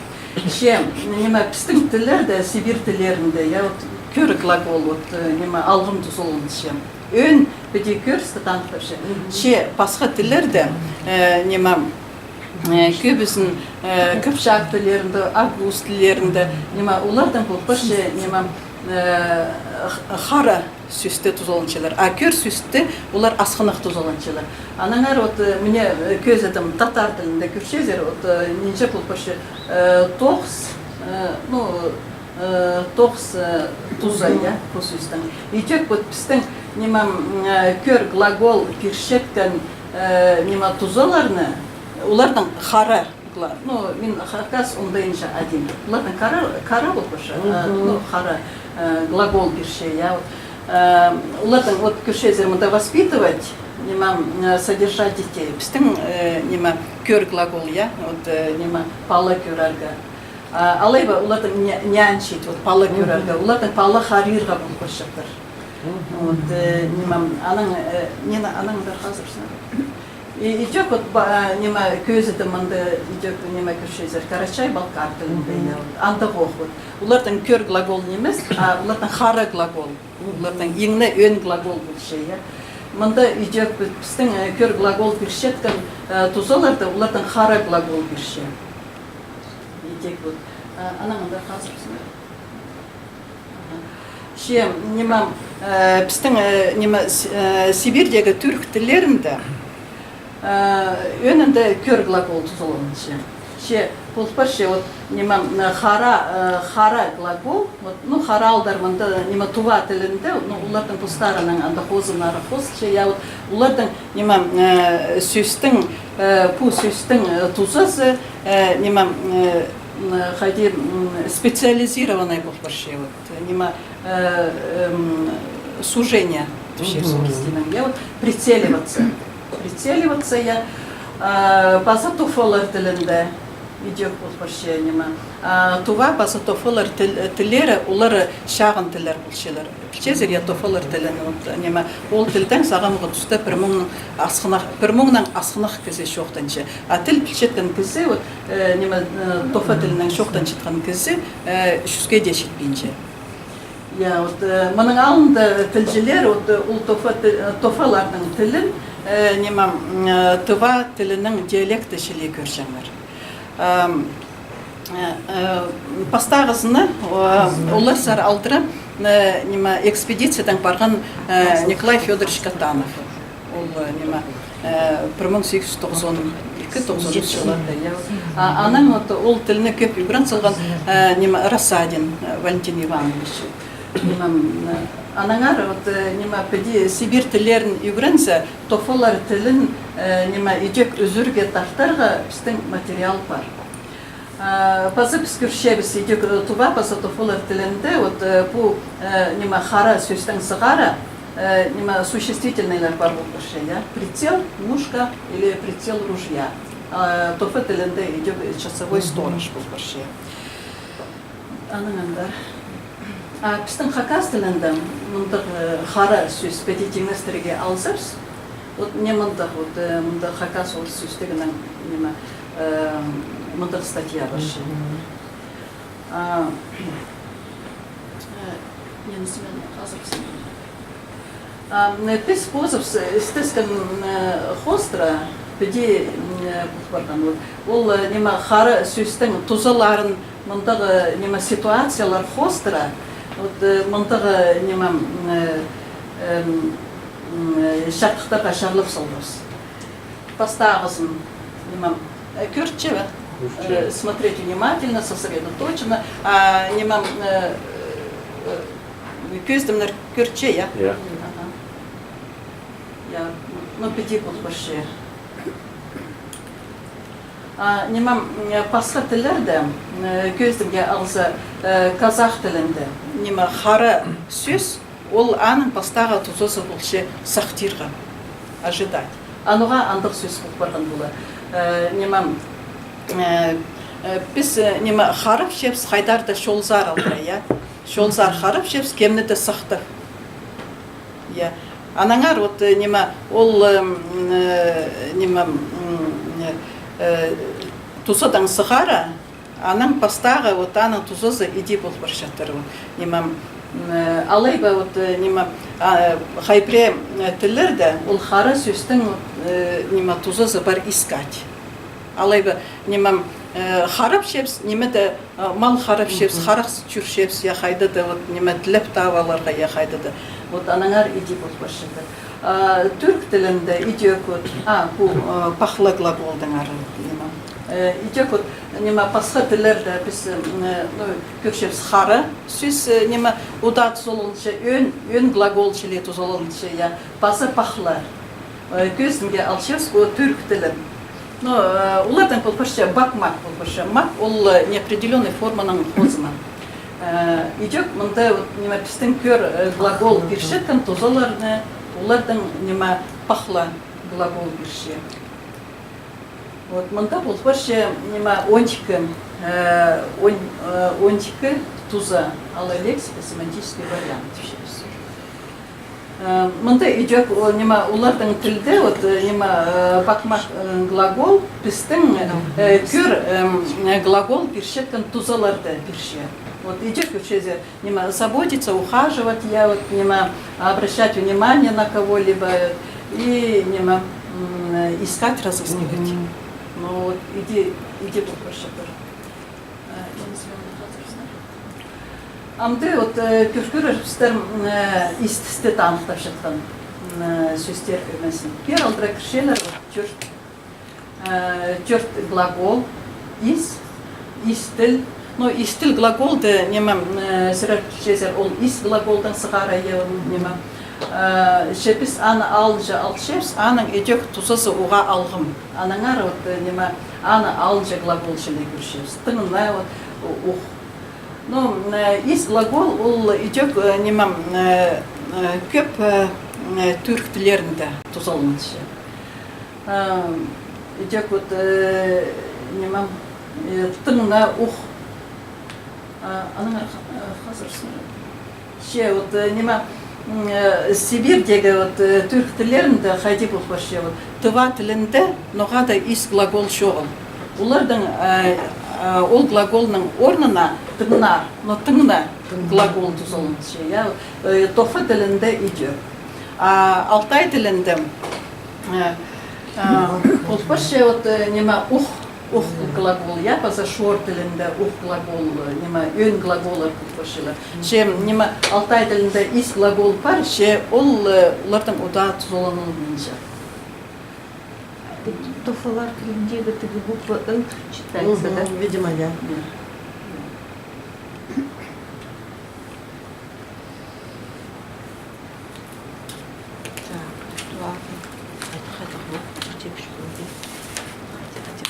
Че, ниме, пістің тіллерде, сибирь тіллерінде, я, вот, кӧр глагол, вот, э, ниме, алғым тузаланча. Ӧӧн піди кӧрісті таныхтапча. Че пасха тіллерде, э, ниме, э, кӧбізін, э, кыпчак тіллерінде, орыс тіллерінде, ниме, оларның пол парча, ниме, э, х-, хара сӧсте тузаланчалар. А кӧр сӧсте олар асхынах тузаланчалар. Аннаңар вот, э, мына, э, кӧзідім, татар тілінде кӧрчезер, вот, э, нинҷе пол парча, э, тоғыс, э, ну, э, тоғыс, э, туза, я, пу сӧстің. Идӧк вот пістің, ниме, м, э, кӧр глагол пирчеткен, э, ниме, тузаларны, оларның хара Гла-, ну, мин хакас оңдайынҷа адим. Оларның кара, кара пол парча, э, ну, хара, э, глагол пирче, я, вот. Э, оларның, вот, кӧрчезер, мында воспитывать, ниме, э, содержать детей. Пістің, э, ниме, кӧр глагол, я, вот, э, ниме, пала кӧрерге. А, алай ба, оларның ня-, нянчить, вот, пала кӧрерге. Оларның пала харирға пол парчатыр. Вот, э, ниме, анаң, э, нені, анаң да хазыр сынап. И, идӧк вот ба-, а, ниме, кӧзідім мында, идӧк, ниме, кӧрчезер, карачай-балкар тілінде, я, вот. Андағ ох, вот. Оларның кӧр глагол нимес, а оларның хара глагол. Оларның иң не ӧӧн глагол полча, я. Мында идӧк вот пістің, э, кӧр глагол пирчеткен, э, тузаларда оларның хара глагол пирче. Идӧк вот. А, анаң анда хазыр сынап. Че, ниме, э, пістің, э, ниме, С-, э, Сибирьдегі тӱрк тіллерінде, э, ӧӧнінде кӧр глагол тузаланча. Че, пол парча, вот, ниме, э, хара, э, хара глагол, вот, ну, хара аалдар мында, ниме, тува тілінде, ну, оларның постарының анда хозыннары хозылча, я, вот, оларның, ниме, э, сӧстің, э, пу сӧстің, э, тузазы, э, ниме, э, м, хайди, м, специализированный пол парча, вот. Ниме, э, эм, сужение, тіпчебіс орыс тілінең, я, вот, прицеливаться. Прицеливаться, я. Э, паза туфалар тілінде. Идӧк пол парча, ниме. А тува паза тофалар тіл-, тіллері, олар чағын тіллер полчалар. Пілчезер, я, тофалар тілін, вот, ниме, ол тілдең сағамғы туста пір муңнаң асхынах, пір муңнаң асхынах кізі чоохтанча. А тіл пілчеткен кізі, вот, э, ниме, э, тофа тілінең чоохтанчатхан кізі, э, чӱске дее читпинче. Я, вот, э, мының алнында тілҷілер, вот, э, ол тофа ти-, э, тофаларның тілін, э, ниме, м, э, тува тілінің диалекті чіли кӧрҷеңнер. Ам, э, э, пастағызына, э, олар сар алдыра, э, ниме, экспедициядаң парған, э, Николай Фёдорович Катанов. Ол, э, ниме, э, пір муң сигіс чӱс тоғызон ікі, тоғызон ӱс чылларда, я. А, анаң вот ол тілні кӧп ӱгрен салған, э, ниме, Рассадин, э, Валентин Иванович. Ниме, э, анаңар вот, э, ниме, піди сибирь тіллерін ӱгрензе, тофалар тілін, э, ниме, идӧк ӱзӱрге тартарға пістің материал пар. А, паза піс кӧрчебіс, идӧк, э, тува паза тофалар тілінде, вот, э, пу, э, ниме, хара сӧстең сығара, э, ниме, существительныйлар пар пол парча, я? Прицел мушка или прицел ружья. А тофа тілінде идӧк часовой сторож пол парча. Анаң андар. А пістің хакас тілінде мындағ, э, хара сӧс піди тиңнестірерге алзабыс, вот, не мындағ, вот, э, мындағ хакас-орыс сӧстігінең, ниме, э, мындағ статья парча. А, э, нинізі мин хазырсам. А, м, піс позыбыс істескен, м, хоостыра піди, м, пол парған. Вот. Ол, э, ниме, хара сӧстің тузаларын мындағ, э, ниме, ситуациялар хоостыра. Вот, э, мындағ, э, ниме, м, э, эм, м, э, чардыхтарға чарлап салғабыс. Пастағызын, ниме, э, кӧрче бе? Кӧрче. Э, смотреть внимательно, сосредоточенно. А, ниме, э, э, кӧзідімнер кӧрче, я? Я. Аха. Я, ну, піди пол парча. А, ниме, м, пасха тіллерде, м, кӧзідімге алза, э, казах тілінде, ниме, хара сӧс, ол аның пастағы тузазы полча сахтирға, ожидать. Анаң андағ сӧс пол парған полар. Э, ниме, э, э, піс, э, ниме, харапчабыс хайдар даа чолзар алдыра, я? Чолзар харапчабыс, кемні дее сахтап. Я. Анаңар вот, э, ниме, ол, э, м, э, ниме, м, э, тузадаң сығара, анаң пастағы, вот, аның тузазы іди пол парчатыр, вот, ниме, м, э, алай ба, вот, э, ниме, а, хай пірее, э, тіллерде ол хара сӧстің, вот, э, ниме, тузазы пар искать. Алай ба, ниме, м, э, харапчабыс, ниме дее, а, мал харапчабыс, харах чӧрчебіс, я хайда даа, вот, ниме, тілеп таап аларға, я хайда даа. Вот, анаңар іди пол парчатыр. А, тӱрк тілінде идӧк, вот, а, пу, а, пахла глаголдаңар, ниме. Э, идӧк, вот, ниме, пасха тіллерде піс, м, э, ну, кӧрчебіс хара сӧс, э, ниме, удаа тузаланча, ӧӧн, ӧӧн глагол чіли тузаланча, я, паза пахла. Э, кӧзідімге алчабыс пу тӱрк тілін. Но, э, олардаң пол парча бакмак пол парча. Мак ол, э, неопределённый форманың хозымы. Э, идӧк мында, вот, ниме, пістің кӧр, э, глагол пирчеткен тузаларны, олардаң, ниме, пахла глагол пирче. Вот, мында пол парча, ниме, он ікі, э, он, э, он ікі туза, алай лексика, семантический вариант тіпчебіс. Э, мында идӧк, о, ниме, оларның тілде, вот, э, ниме, э, бакмак, э, глагол пістің, э, кӧр, эм, э, глагол пирчеткен тузаларды пирче. Вот идӧк кӧрчезер, ниме, заботиться, ухаживать, я, вот, ниме, обращать внимание на кого-либо, и, ниме, м, э, искать, разыскивать. Ну, вот, іди, іди пол парча пір. Амды вот, э, кӧр-, кӧрербістер, м, э, ис тісті таныхтапчатхан, м, э, сӧстер ӧмезін. Пеер алдыра кірчелер, вот, тӧрт, э, тӧрт глагол, ис, ис тіл. Ну, ис тіл глаголды, ниме, м, э, сірер пілчезер, ол ис глаголдаң сығара, я, ниме. Э, че піс аны алынҷа алчабыс, аның идӧк тузазы уғаа алғым. Аннаңар вот, э, ниме, аны алынҷа глагол чіли кӧрчебіс. Тыңна, вот, у-, ух. Ну, э, ис глагол, ол идӧк, э, ниме, э, э, кӧп, э, э, тӱрк тіллерінде тузаланча. Э, идӧк вот, э, ниме, Э, тыңна, ух. А, анаң ары ха-, э, хазыр сӧ-, че, вот, э, ниме, м, э, Сибирьдегі, вот, э, тӱрк тіллерінде хайди пол парча, вот, тыва тілінде ноға даа ис глагол чоғыл. Оларның, э, э, ол глаголның орнына тыңна, но тыңна глагол тузаланча, я, э, тофа тілінде идӧк. А алтай тілінде, э, э, пол парча, вот, э, ниме, ух, ух глагол, я, паза шор тілінде ух глагол, э, ниме, ӧӧн глаголлар пол парчалар. Че, ниме, алтай тілінде ис глагол пар, че ол, э, оларның удаа тузаланылбинча. Тофалар тіліндегі тігі буква н читается, да? Мгм, видимо, я. Я. Так, ладно. Хайдағ, хайдағ, вот, тепчі полды. Хайди, хайди,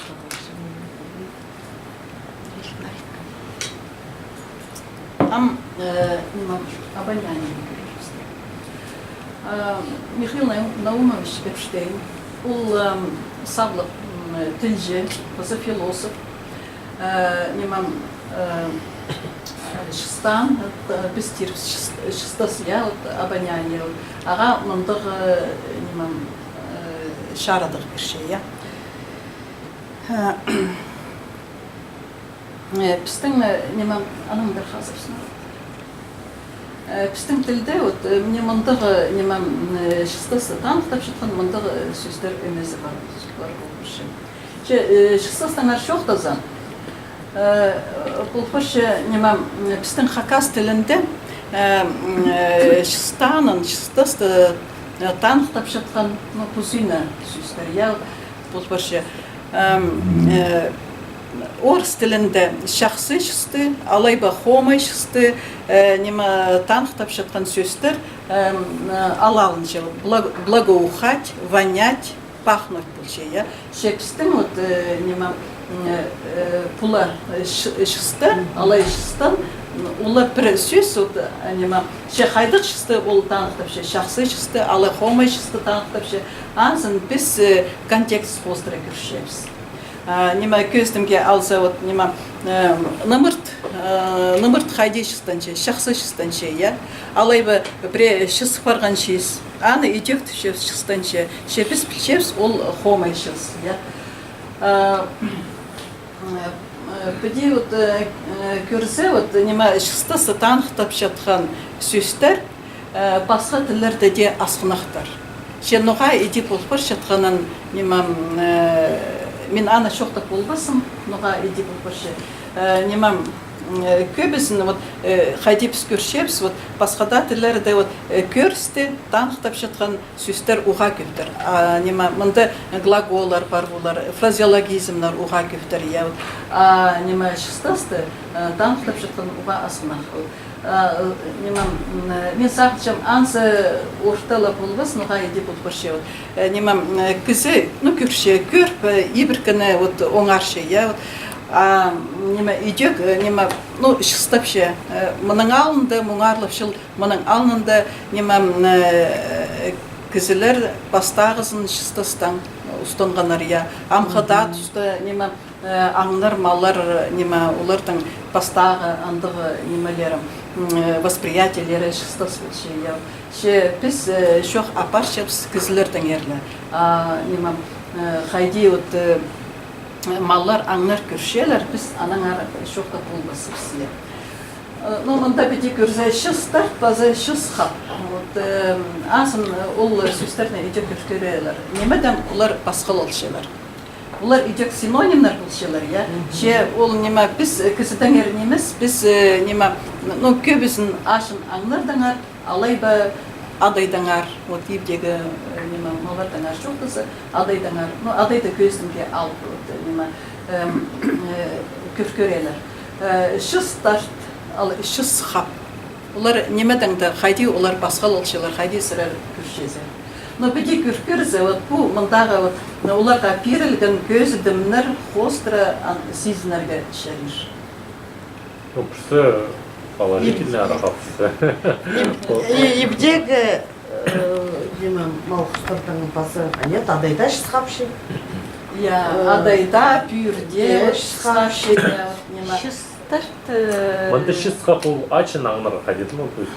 хайди. Ам, э, ниме, обоняние кӧрербіс. Э, Михаил Нау-, Наумович Эпштейн, ол, эм, саблығ, м, тілҷі, паза философ. Э, ниме, э, чыстаан, э, піс тирбіс чыс-, чыстас, я, вот, обоняние, вот. Ағаа мындағ, э, ниме, э, чарадығ пирче, я. Э, э, пістің, э, ниме, анаң ары хазыр сӧ-, э, пістің тілде, вот, э, мына мындағ, э, ниме, м, э, чыстасты таныхтап чатхан мындағ, э, сӧстер ӧмезі пар, пар пол парча. Че, э, чыстастаңар чоохтаза, э, пол парча, ниме, м, пістің хакас тілінде, э, м, э, чыстаанын, чыстасты, э, таныхтап чатхан, ну, позына сӧстер, я, пол парча. Эм, э, орыс тілінде чахсы чысты, алай ба хомай чысты, э, ниме, таныхтап чатхан сӧстер, эм, э, алалынча, благ-, благоухать, вонять, пахнуть полча, я. Че пістің вот, э, ниме, м, э, пула, э, ч-, чысты, алай чыстаң, м, ол пір сӧс, вот, э, ниме, че хайдағ чысты ол таныхтапча, чахсы чысты, алай хомай чысты таныхтапча, анзын піс, э, контекст хоостыра кӧрчебіс. А, ниме, кӧзідімге алза, вот, ниме, э, нымырт, э, нымырт хайди чыстанча, чахсы чыстанча, я? Алай ба пірее чыс парған чиис, аны идӧк тіпчебіс чыстанча, че піс пілчебіс, ол хомай чыс, я? А, э, э, піди вот, э, э, кӧрзе, вот, ниме, чыстасты таныхтап чатхан сӧстер, э, пасха тіллерде дее асхынахтар. Че ноға иди пол парчатханын, ниме, э, мин аны чоохтап полбаспын, ноға иди пол парча. Э, ниме, э, кӧбізін, вот, э, хайди піс кӧрчебіс, вот, пасха даа тіллерде, вот, э, кӧрісті таныхтап чатхан сӧстер уғаа кӧптір. А, ниме, мында глаголлар пар полар, фразеологизмнер уғаа кӧптір, я, вот. А, ниме, чыстасты, э, таныхтап чатхан уғаа асхынах. А, э, ниме, м, э, мин сағынчам, анзы орта ла полбас, ноға иди пол парча, вот. Э, ниме, м, э, кізі, ну, кӧрче, кӧріп, э, ибіркені, вот, оңарча, я, вот. А, м, ниме, идӧк, э, ниме, ну, чыстапча, э, мының алнында, муңарлап чыл, мының алнында, ниме, м, э, кізілер пастағызын чыстастаң, э, устанғаннар, я. Амғы даа туста, ниме, э, аңнар, маллар, ниме, олардың пастағы андағ нимелері, м, э, восприятиелері чыстас полча, я. Че піс, э, чоох апарчабыс кізілердеңер ле. А, ниме, э, хайди вот, э, маллар, аңнар кӧрчелер, піс аннаңар чоохтап полбаспыс, я. Э, ну, мында піди кӧрзе, чыс тарт паза чыс хап. Вот, э, азын ол сӧстерні идӧк кӧререлер. Нимедең олар пасхалалчалар? Олар идӧк синонимнер полчалар, я? Че ол ниме, піс, э, кізідеңер нимес, піс, э, ниме, ну, кӧбізін азын аңнардаңар, алай ба адайдаңар, вот, ибдегі, э, ниме, маллардаңар чоохтаза, адайдаңар, ну, адайды кӧзідімге алып, вот, э, ниме, эм, э, кӧр-, кӧререлер. Э, чыс тарт, ал чыс хап. Олар нимедең дее, хайди олар пасхалалчалар, хайди сірер кӧрчезер. Но піди кӧр-, кӧрзе, вот пу мындағы вот, ну, оларға пирілген кӧзідімнер хоостыра ан-, сизінерге чарир. Ну, пірсі положительный, а пірсі. И, ибдегі, э, ниме, мал-хустардаң пазы, а нет, адайда чыс хапча. Я, э, адайда, пӱӱрде, я, вот, чыс хап, чыс хап, я, вот, ниме. Чыс тарт, э, мында чыс хап ол ачын аңнар хайди, ну, то есть,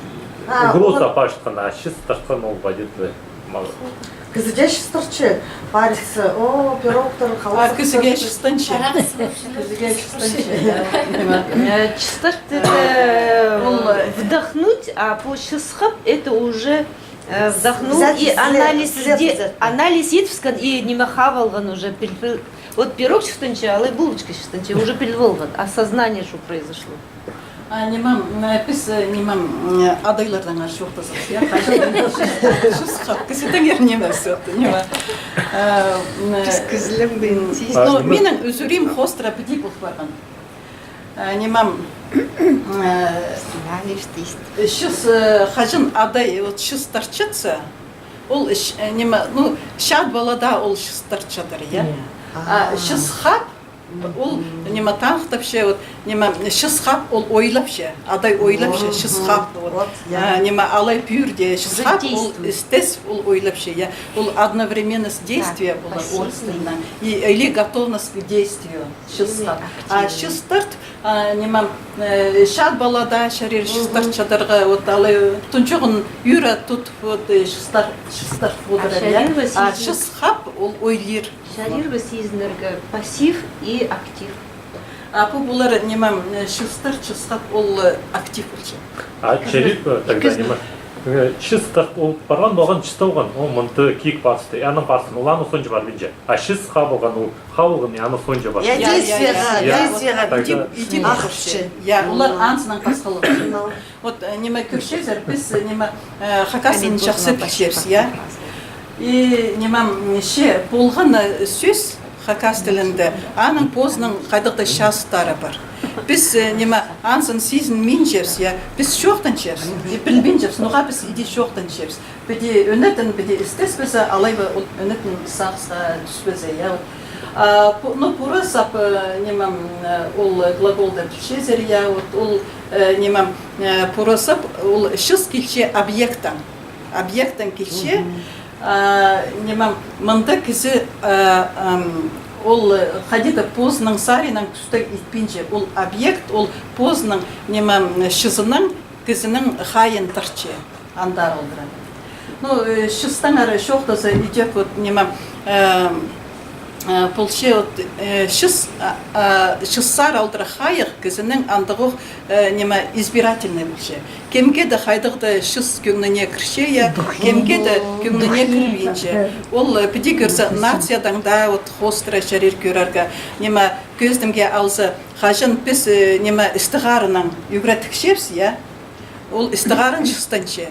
а, угроза, олар паштхан, а чыс тартхан ол хайди, мал. Кізі дее чыс тартча, париться, о, пирогтар, а, халас кізі дее чыс тартча. Кізі дее чыс тартча, я, ниме. Э, чыс тарт, это, э, ол, э, вдохнуть, а по чыс хап, это уже Э, вдохнул и анализ иде-, анализ идібіскен, и ниме хап алған уже, піл-, піл-, вот пирог чыхтанча, алай булочка чыхтанча, уже піліп алған. Осознание, что произошло. А, ниме, м, піс, э, ниме, м, адайлардаң ар чоохтазабыс, я, хайди чыс хап, кізідеңер ниме, вот, ниме. Э, м, піс кізілең, м, ну, минің ӱзӱрім хоостыра піди пол парған. Э, ниме, э, чыс, э, хаҷан адай, вот, чыс тартчатса, ол, э, ниме, ну, чат палада ол чыс тартчадыр, я. А чыс хап, ол, ниме, таныхтапча, вот, ниме, чыс хап, ол ойлапча, адай ойлапча, чыс хап, вот. А, ниме, алай пӱӱрде чыс хап, ол істес, ол ойлапча, я. Ол одновременно с действием полар орыс тілінең. И, или готовность к действию. Чыс хап. А чыс тарт, а, ниме, э, чат палада чарир чыс тартчадарға, вот, алай тунҷағын ӱре тут, вот, э, чыс тар-, чыс тарт одырар, я. А чыс хап, ол ойлир. Чарир ба сизінерге пассив и актив? А пу полар, ниме, э, чыс тарт, чыс хап, ол, э, актив полча. А чарир ба, тогда, ниме, э, чыс тарт ол парған, оған чыс тоғын, о, мында киик парысты, аның парсын, ол аны сонҷа парбинча. А чыс хап алған, ол хап алған, и аны сонҷа парсын. Я, я, я, действиеға, я, действиеға, вот, иди, иди, ахчы. Я, олар анзынаң пасхалығ. Вот, э, ниме кӧрчезер, піс, э, ниме, э, хакас тілін чахсы пілчебіс, я. И, ниме, м, че полған, э, сӧс хакас тілінде, аның позының хайдағ-да частары пар. Піс, э, ниме, анзын сизінминчебіс, я, піс чоохтанчабыс, и пілбинчебіс, ноға піс иди чоохтанчабыс. Піди ӧнетін, піди істеспезе, алай ба ол ӧнетін сағысха тӱспезе, я, вот. А, пу-, ну, пурасап, э, ниме, м, э, ол глаголды пілчезер, я, вот, ол, э, ниме, э, пурасап, ол чыс килче объектаң. Объектаң килче, а, ниме, мында кізі, э, ам, ол, э, хайди-да позының саринаң тӱстег итпинче, ол объект, ол позының, ниме, м, чызынаң кізінің хайиин тартча. Андар алдыра. Ну, э, чыстаңар чоохтаза, идӧк, вот, ниме, э, э, полча, вот, э, чыс, а, а, чыс сар алдыра хайығ кізінің андағох, э, ниме, избирательный полча. Кемге-де хайдағ-да чыс кӧңніне кірче, я, кемге-де кӧңніне кірбинче. Ол, э, піди кӧрзе, нациядаң даа, вот, хоостыра чарир кӧрерге. Ниме, кӧзідімге алза, хаҷан піс, э, ниме, істіғарынаң ӱгреттікчебіс, я, ол істіғарын чыстанча.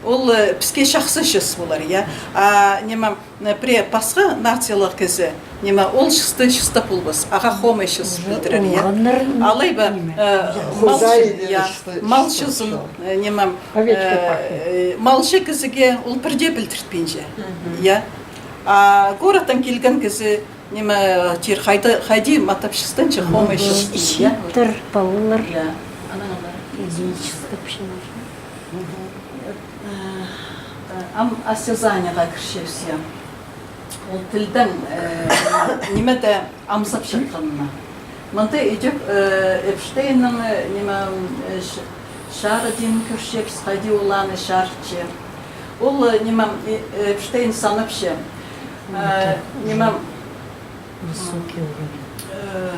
Ол, э, піске чахсы чыс полар, я. А, ниме, э, пірее пасха нациялығ кізі, ниме, ол чысты чыстап полбас, ағаа хомай чыс пілдірер, я. Алай ба, э, малчы, я, малчызын, э, ниме, э, малчы кізіге ол пірдее пілдіртпинче, я. А городтаң килген кізі, ниме, тир, хайда, хайди матап чыстанча, хомай чыс, я. Читір палалар. Я, анаң ана. Иди чыстапчалар. Э, ам осязаниеға кірчебіс, я. Ол тілдең, э, ниме-де амзапчатханына. Мында идӧк, э, Эпштейннің, э, ниме, э, ч-, чарыдиин кӧрчебіс, хайди ол аны чарытча. Ол, э, ниме, э, Эпштейн санапча. Э, ниме, высокий уровень. Э,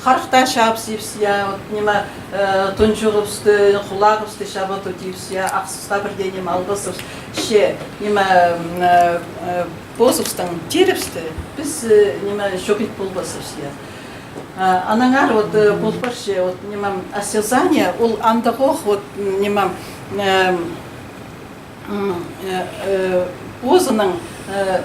харахтаа чаабыс, я, вот, ниме, э, тунҷуғыбысты, хулағыбысты чаба тудибыс, я, ахсысха пірдее ниме албасыбыс, че, ниме, м, э, э, позыбыстың тирібісті піс, э, ниме, чох ит полбасыбыс, я. Э, аннаңар, вот, э, пол парча, вот, ниме, осязание, ол андағох, вот, м, ниме, эм, М, э, э, позының, э,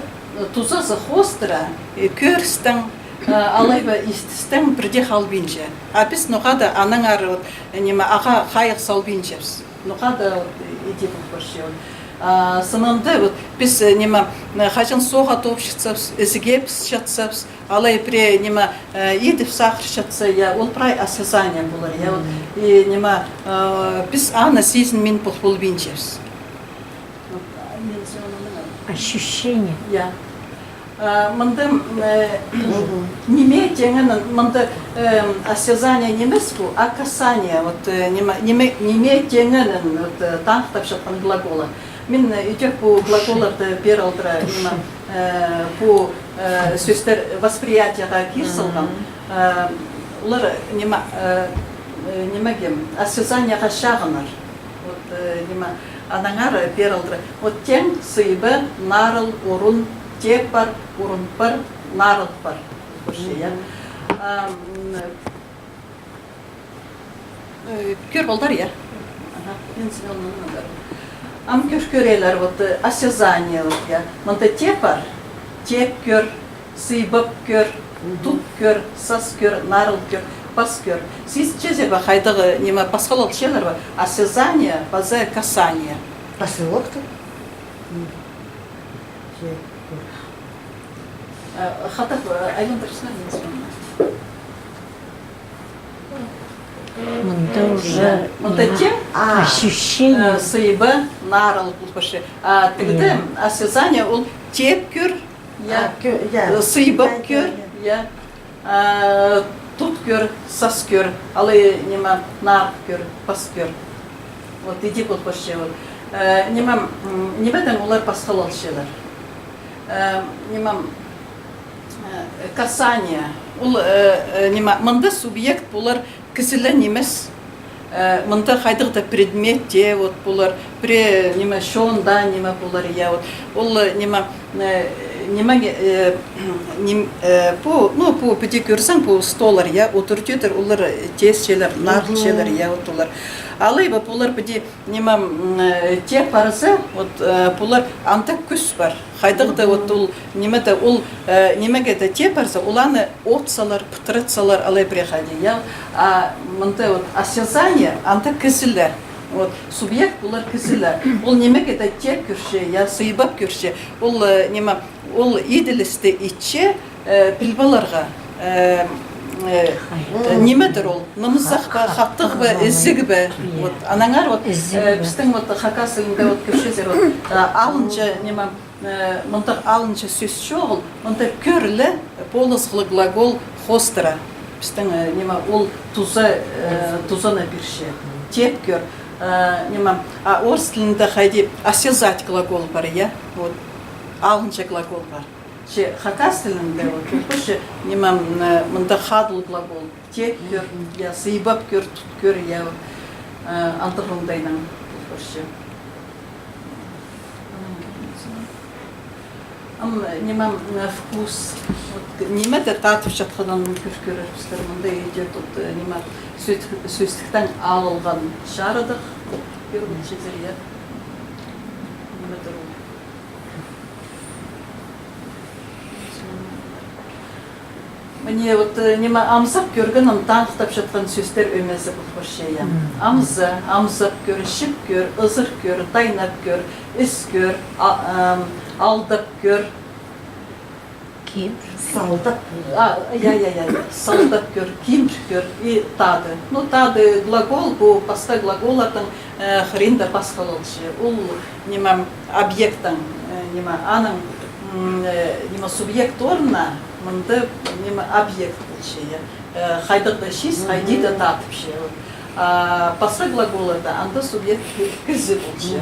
тузазы хоостыра, э, кӧрістең, э, алай ба истістең пірдее халбинча. А піс ноға-да аннаңар, вот, э, ниме, ағаа хайығ салбинчабыс. Ноға-да, вот, э, иди пол парча, вот. А сынында, вот, піс, э, ниме, э, хаҷан сооға тоғынчатсабыс, ізіге пісчатсабыс, алай пірее ниме, э, идіп сағынчатса, я, ол прай осязание полар, я, вот. И ниме, э, піс аны сизінмин пол-, полбинчабыс. Вот, а, мен сӧлемнең. Ощущение. Я. А, мында, м, э, ниме тееңнең, мында, эм, осязание нимес пу, а касание. Вот, э, ниме, ниме, ниме тееңнең, вот, э, таныхтапчатхан глаголлар. Мин, э, ідӧк пу глаголларны пеер алдыра, ниме, э, пу, э, сӧстер восприятиеға кир салғам. Э, олар, ниме, э, э, нимеге, осязаниеға чағыннар. Вот, э, ниме, аннаңар пеер алдыра. Вот теең, сыйба, нарыл, урун, тееппар, урунпар, нарылпар. Вообще, я. Ам, э, кӧр полдар, я. Аха, мин синің наңар. Ам кӧр, кӧрелер, вот, э, осязание, вот, я. Мында тееппар, тееп кӧр, сыйбап кӧр, тут кӧр, сас кӧр, нарыл кӧр, пас кӧр. Сизінчезер бе, хайдағ, ниме, пасхалалчалар ба? Осязание паза касание. Пасхалалча. Э, хатап, э, айландырчаң, мин синің. Мында уже, мында ниме, теең, а, ощущение. Э, сыйба, нарыл полча. А тігде, осязание ол тееп кӧр, я. А, кӧ-, я. Э, сыйбап кӧр, я. А, тут кӧр, сас кӧр, алай, ниме, нарыл кӧр, пас кӧр. Вот, иди полча, вот. Э, ниме, м, нимедең олар пасхалалчалар? Э, ниме, э, касание. Ол, э, э, ниме, мында субъект полар кізілер нимес. Э, мында хайдағ-да предмет тее, вот, полар, пірее, ниме, чоонда, ниме, полар, я, вот. Ол, э, ниме, э, ниме, э, ним-, э, пу, ну, пу, піди кӧрзең, пу столлар, я, одыртчалар, олар, э, тесчелер, нарылчалар, я, вот, олар. Алай ба, полар, піди, ниме, м, э, тееп парза, вот, э, полар, анда кӱс пар. Хайдағ-да, вот, ол, ниме-де, ол, э, нимеге-де тееп парза, ол аны от салар, пытырат салар, алай пірее хайди, я. А мында вот осязание, анда кізілер. Вот, субъект полар кізілер. Ол нимеге-де тееп кӧрче, я, сыйбап кӧрче. Ол, э, ниме, ол иділісті итче, э, піл поларға, э, э, нимедір ол, нымызах па, хаттығ ба, ізіг бе. Вот, аннаңар вот, э, пістің вот хакас тілінде вот кӧрчезер, вот, э, алынҷа, ниме, э, мындағ алынҷа сӧс чоғыл, мында кӧр ле полызығлығ глагол хоостыра. Пістің, э, ниме, ол туза, э, тузаны пирче. Тееп кӧр. Э, ниме, а орыс тілінде хайди осязать глагол пар, я? Вот. Алынҷа глагол пар. Че хакас тілінде, вот, ол пірче, ниме, м, э, мында хадыл глагол. Тееп кӧр, я, сыйбап кӧр, тут кӧр, я, вот, э, андағ оңдайнаң, ол пірче. Ам, ниме, м, вкус. Вот, ниме-де татып чатханын кӧр-, кӧрербістер. Мында идӧк, вот, э, ниме, сӧс-, сӧстіктең алылған чарыдых. Кӧріп читер, я. Ниме-дір ол. Мына вот, э, ниме, амзап кӧргенін таныхтап чатхан сӧстер ӧмезі пол парча, я. Амза, амзап кӧр, чіп кӧр, ызыр кӧр, тайнап кӧр, іс кӧр, а-, ам, алдап кӧр. Ким? Салдап. А, я, я, я, я. Салдап кӧр, кимір кӧр и тады. Ну, тады глагол, пу пасха глаголларның, э, хыринда пасхалалча. Ол, ниме, объекттің, э, ниме, аның, м, э, ниме, субъект орнына мында, ниме, объект полча, я. Э, хайдағ-да чиис, хайди-да татыпча. Вот. А пасха глаголларда анда субъект кізі полча.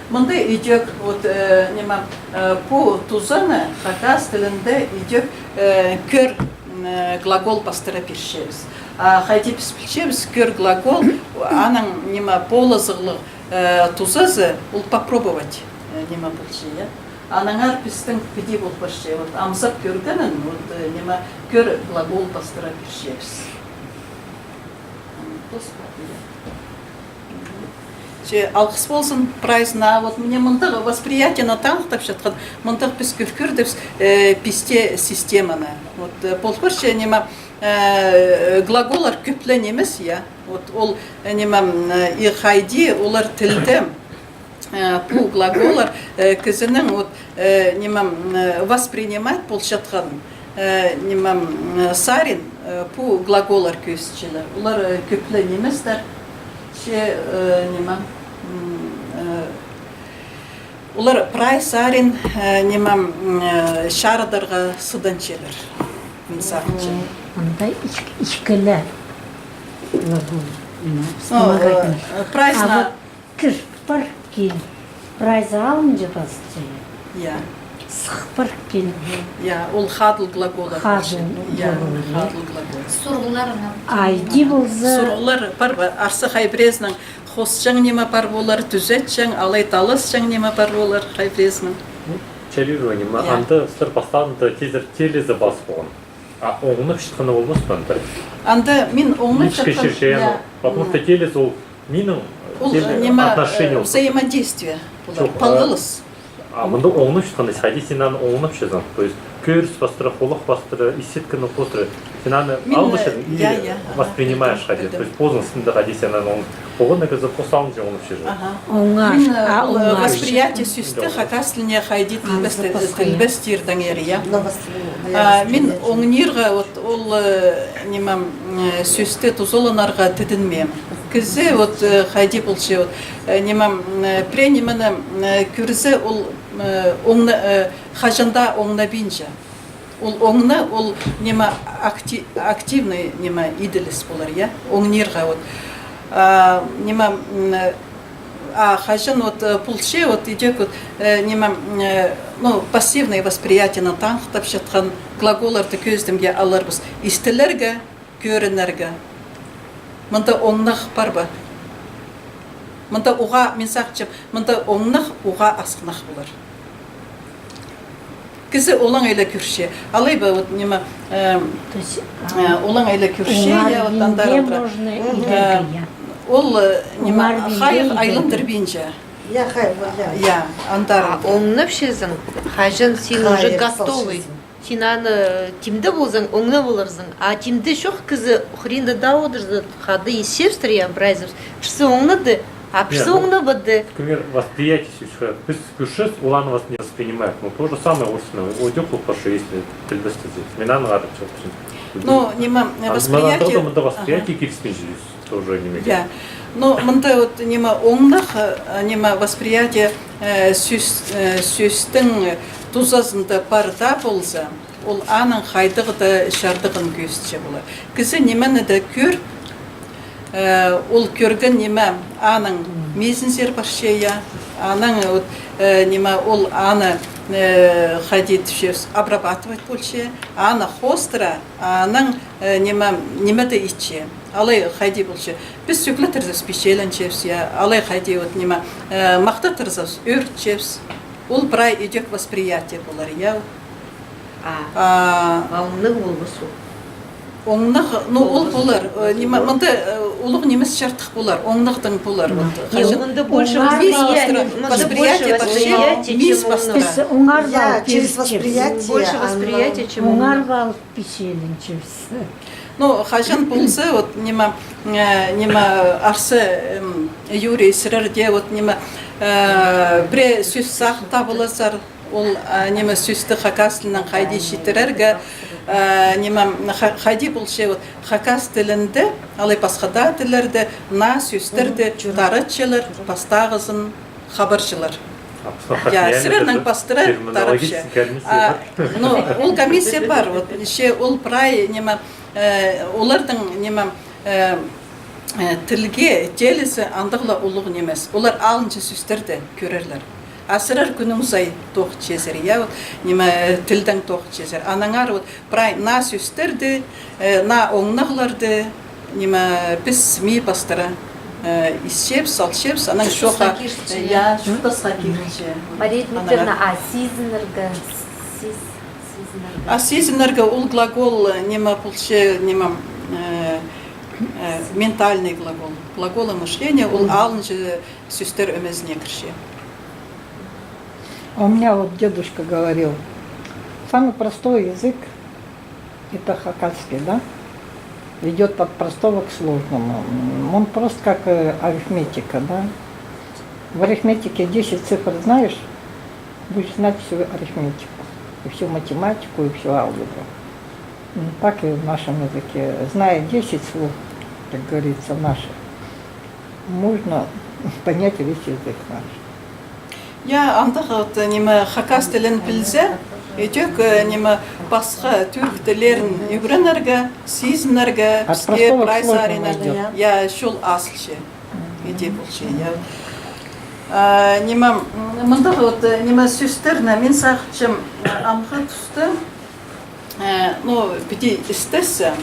Мында идӧк, вот, э, ниме, э, пу тузаны хакас тілінде идӧк, э, кӧр, м, э, глагол пастыра пирчебіс. А хайди піс пілчебіс, кӧр глагол, аның, ниме, полызығлығ, э, тузазы, ол попробовать, э, ниме полча, я. Аннаңар пістің піди пол парча, вот, амзап кӧргенін, вот, э, ниме, кӧр глагол пастыра пирчебіс. М, тос пар, я. Че, алғыс ползын прайзына, вот, мына мындағ восприятиені таныхтап чатхан, мындағ піс кӧр-, кӧрдібіс, э, писте системаны. Вот, э, пол парча, ниме, э, глаголлар кӧп ле нимес, я. Вот, ол, э, ниме, м, э, и хайди олар тілде, э, пу глаголлар, э, кізінің, вот, э, ниме, м, э, воспринимать полчатхан, э, ниме, м, э, сарин, э, пу глаголлар кӧзітчелер. Олар, э, кӧп ле ниместер. Че, э, ниме, м, э, Олар прай сарин, э, ниме, м, э, чарыдарға сыданчалар. Мин сағынчам. Анда ик-, ікіле глагол. Ниме, ну, вспомогательный. Э, прайзына. А вот кір пар кил. Прайзы алынҷа пазылча. Я. Сых пар кил. Я, ол хадыл глаголы. Хадыл глаголы, я. Хадыл глаголы. Сурығлар ана. Айди полза. Сурығлар пар ба? Арса хай пірезінің хосчаң ниме пар полар, тӱзетчең, алай таласчаң ниме пар полар, хай пірезінің. Чарир ниме, я. Анда сір пастағында тизер телезі пас полған. А оңнап чатханы полбас па анда? Анда мин оңнап чатхан, я. Потому что телес ол минің, ол, э, ниме, отношение, э, ол взаимодействие полар, чох, палғалыс. А мында оңнап чатханы, хайди син аны оңнапчазың. То есть кӧріс пастыра, холах пастыра, иссеткені пастыра. Син аны алып чатчазың, я, или, я, ага, воспринимаешь, пілдім, хайди. Пілдім. То есть позың істінде хайди син аны оң-, оғын кізі хос алынҷа оңнапчазың. Ага. Оңар, мин, э, а, ол, э, оңар. Восприятие сӧсті хакас тіліне хайди тілбес-, тілбестирдеңер, я. А, мин оңнирға, вот, ол, э, ниме, м, э, сӧсті тузаланарға тідінмеем. Кізі, вот, э, хайди полча, вот, э, ниме, м, э, пірее нимені, м, э, кӧрзе, ол, э, оңна-, э, хаҷан даа оңнабинча. Ол оңны, ол, ниме, акти-, активный, ниме, иділіс полар, я? Оңнирға, вот. А, ниме, м, э, а, хаҷан, вот, э, полча, вот, идӧк, вот, э, ниме, м, э, ну, пассивный восприятиені таңахтап чатхан глаголларды кӧзідімге аларбыс. Истілерге, кӧрінерге. Мында оңнах пар ба? Мында уғаа, мин сағынчам, мында оңнах уғаа асхынах полар. Кізі олаңай ла кӧрче. Алай ба, вот, ниме, эм, то есть, э, олаңай ла кӧрче, я, вот, андар алдыра. Э, ол, э, ниме, хайығ айландырбинча. Я, хайығ, я. Я, андар алдыра. Оңнапчазың, хаҷан син уже готовый. Син аны тимде ползаң, оңнап аларзың. А тимде чох кізі хыринда даа одырза, хада исчебістір, я, прайзыбыс. Пірсі оңнады, а пірсі оңнабады. Например, восприятие сӧсче. Піс кӧрчебіс, ол аны вас не воспринимает. Ну, то же самое орыснаң. Ол даа хулах парча, если тілбесте сӧс. Мин аны аңарчам. Ну, ниме, восприятие. Мында восприятие киліспинче. Тоже ниме. Я. Ну, мында вот ниме оңнах, э, ниме восприятие, э, сӧс-, э, сӧстің тузазында пар даа полза, ол аның хайдағ даа чардығын кӧзітче полар. Кізі нимені дее кӧр, э, ол кӧрген ниме аның мизінзер парча, я, аның вот, э, ниме ол аны, э, хайди тіпчебіс, обрабатывать полча, аны хоостыра, аның, э, ниме, ниме дее итче. Алай хайди полча. Піс сӧгле тырзабыс, пичелленчебіс, я. Алай хайди вот ниме, э, махта тырзабыс, ӧрінчебіс. Ол прай идӧк восприятие полар, я. А, а оңнах полбас ол. Оңнах, ну, ол полар, э, ниме, мында, э, улуғ нимес чардых полар, оңнахтаң полар. Вот. Не, мында больше восприятие, мында больше восприятие, чем оңнах. Піс оңар, я, через восприятие. Больше восприятие, чем оңнах. Оңар пал пичелленчебіс. Ну, хаҷан полза, вот, ниме, э, ниме, арса, эм, Юрий, сірерде, вот, ниме, э, пірее сӧс сағын таап аларзар, ол, а, ниме, сӧсті хакас тілінең хайди читірерге, э, ниме, ха-, хайди полча, вот, хакас тілінде, алай пасха даа тіллерде наа сӧстерні таратчалар, пастағызын хабарҷылар. Я, сірернең пастыра тарапча. А, ну, ол комиссия пар, вот, че ол прай, ниме, э, оларның, ниме, э, э, тілге теелізі андағ ла улуғ нимес. Олар алынҷа сӧстерні кӧрерлер. А сірер кӱніңзер тоғынчазар, я, вот, ниме, э, тілдең тоғынчазар. Аннаңар, вот, прай наа сӧстерні, э, наа оңнағларны, ниме, піс мин пастыра, э, исчебіс, салчабыс, анаң чоохха, э, я, чуртасха кирче. Мария Дмитриевна, а сизінерге, сиз-, сизінерге? А сизінерге ол глагол, э, ниме полча, ниме, э, э, ментальный глагол. Глаголы мышления, ол алынҷа сӧстер ӧмезіне кірче. А у меня вот дедушка говорил, самый простой язык, это хакасский, да? Идёт от простого к сложному. М, он прост, как, э, арифметика, да? В арифметике десять цифр знаешь, будешь знать всю арифметику, и всю математику, и всю алгебру. М, так и в нашем языке. Зная десять слов, как говорится, наших, можно понять весь язык наш. Я, андағ вот, ниме, хакас тілін пілзе, ідӧк, э, ниме, пасха тӱрк тіллерін ӱгренерге, сизінерге, піске прай саринаң, я, чол азылча. Иди полча, я. А, ниме, м, мындағ вот, э, ниме, сӧстерні мин сағынчам, амғы туста, э, ну, піди істезсе,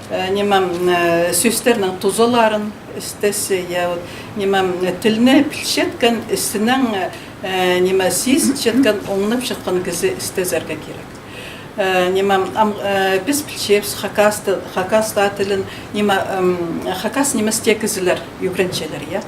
э, ниме, м, э, сӧстернің тузаларын істезсе, я, вот, ниме, м, тілні пілчеткен істінең, э, ниме, сизінчеткен, оңнапчатхан кізі істезерге кирек. Э, ниме, ам, э, піс пілчебіс хакас, хакас тілін, ниме, м, хакас ниместе кізілер ӱгренчелер, я.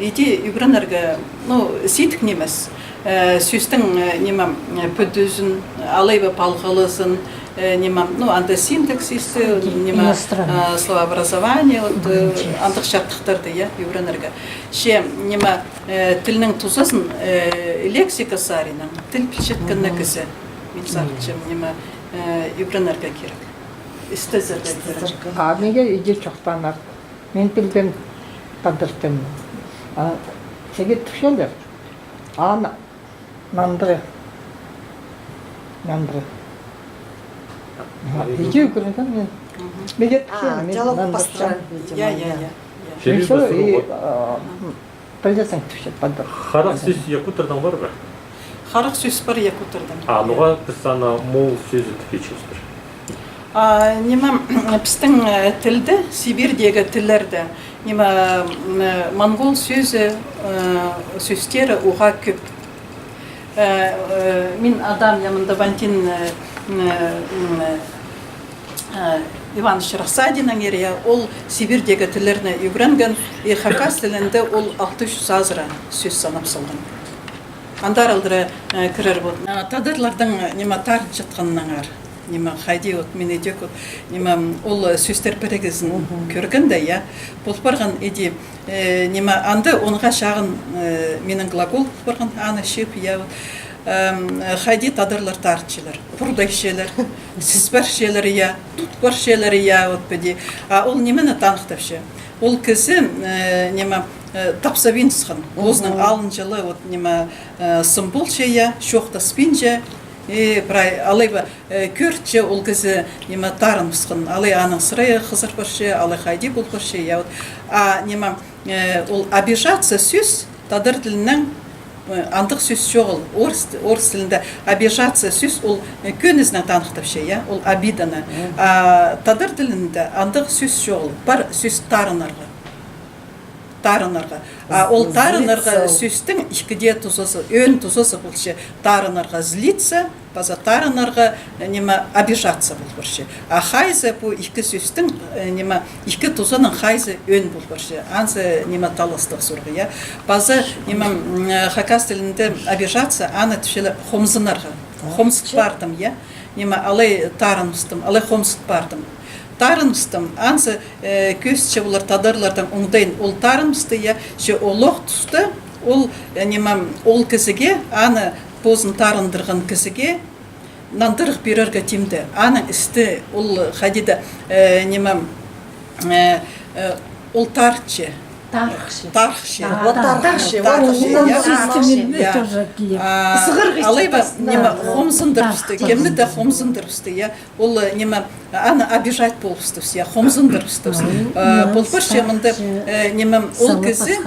Иди ӱгренерге, ну, сидік нимес. Э, сӧстің, э, ниме, э, пӱдізін, алай ба палғалызын, э, ниме, ну, анда синтаксисті, ниме, э, словообразование, вот, э, андағ чардыхтарды, я, ӱгренерге. Че, ниме, э, тілнің тузазын, э, лексика саринаң, тіл пілчеткені кізі, мин сағынчам, ниме, э, ӱгренерге кирек. Істезерге кирек. А миге иди чоохтанар. Мин пілбеем тадар тілін. А, сиге тіпчелер. Аны нандыра. Нандыра. Иди ӱгренген мин. Миге тіпче, мин диалог нандырчам. Я, я, я, я. Мин сол и, а, пілчезің тіпче тадар. Харах сӧс якутардаң пар ба? Харах сӧс пар якутардаң. А, ноға піс аны моол сӧзі тіп итчебіс пір? А, ниме, пістің, э, тілде, Сибирьдегі тіллерде, ниме, м, э, монгол сӧзі, э, сӧстері уғаа кӧп. Э, э, мин адам, я, мында Валентин, э, м, э, м, э, Иваныч Рассадиннең ирі, я, ол Сибирьдегі тіллерні ӱгренген, и хакас тілінде ол алты чӱс азыра сӧс санап салған. Андар алдыра, э, кірер вот. А, тадарларның, э, ниме, тарынчатханнаңар. Ниме, хайди вот, мин идӧк вот, ниме, ол, э, сӧстер пірігізін кӧргенде, я, пол парған иди, э, ниме, анда онға чағын, э, минің глагол пол парған, аны чыып, я, вот. Эм, э, хайди тадарлар тарынчалар. Пурдайчалар, сіс парчалар, я, тут парчалар, я, вот піди. А ол нимені таныхтапча? Ол кізі, э, ниме, э, тапсабинысхан. Позының алынҷа ла, вот, ниме, э, сым полча, я, чоохтаспинча, и прай, алай ба, э, кӧрче ол кізі, ниме, тарыныбысхан, алай аның сырайы хызар парча, алай хайди пол парча, я, вот. А, ниме, э, ол обижаться сӧс тадар тілінең, э, андағ сӧс чоғыл. Орыс, орыс тілінде обижаться сӧс ол, э, кӧнізінең таныхтапча, я, ол обиданы. А тадар тілінде андағ сӧс чоғыл. Пар сӧс тарынарға. Тарынарға. А ол тарынарға сӧстің ікі дее тузазы, ӧӧн тузазы полча. Тарынарға злиться, паза тарынарға, э, ниме, обижаться пол парча. А хайзы пу ікі сӧстің, э, ниме, ікі тузаның хайзы ӧӧн пол парча? Анзы, ниме, таластығ сурығ, я. Паза, ниме, м, э, хакас тілінде обижаться, аны тіпчелер хомзынарға. Хомзыт пардым, я. Ниме, алай тарыныбыстым, алай хомзыт пардым. Тарыныбыстым, анзы, э, кӧзітче олар тадарлардаң оңдайын ол тарыныбысты, я, че олох туста ол, э, ниме, ол кізіге, аны позын тарындырған кізіге нандырығ пирерге тимде. Аның істі ол хайди даа, э, ниме, э, э, ол тарчы. Тархчы. Тархчы. А, вот тархчы. Тархчы. Вот тархчы, я. Тоже киле. А, алай ба, ниме, хомзындырыбысты, кемні дее хомзындырыбысты, я. Ол, э, ниме, аны обижать полыбыстыбыс, я, хомзындырыбыстыбыс. Э, пол парча мында, э, ниме, ол кізі,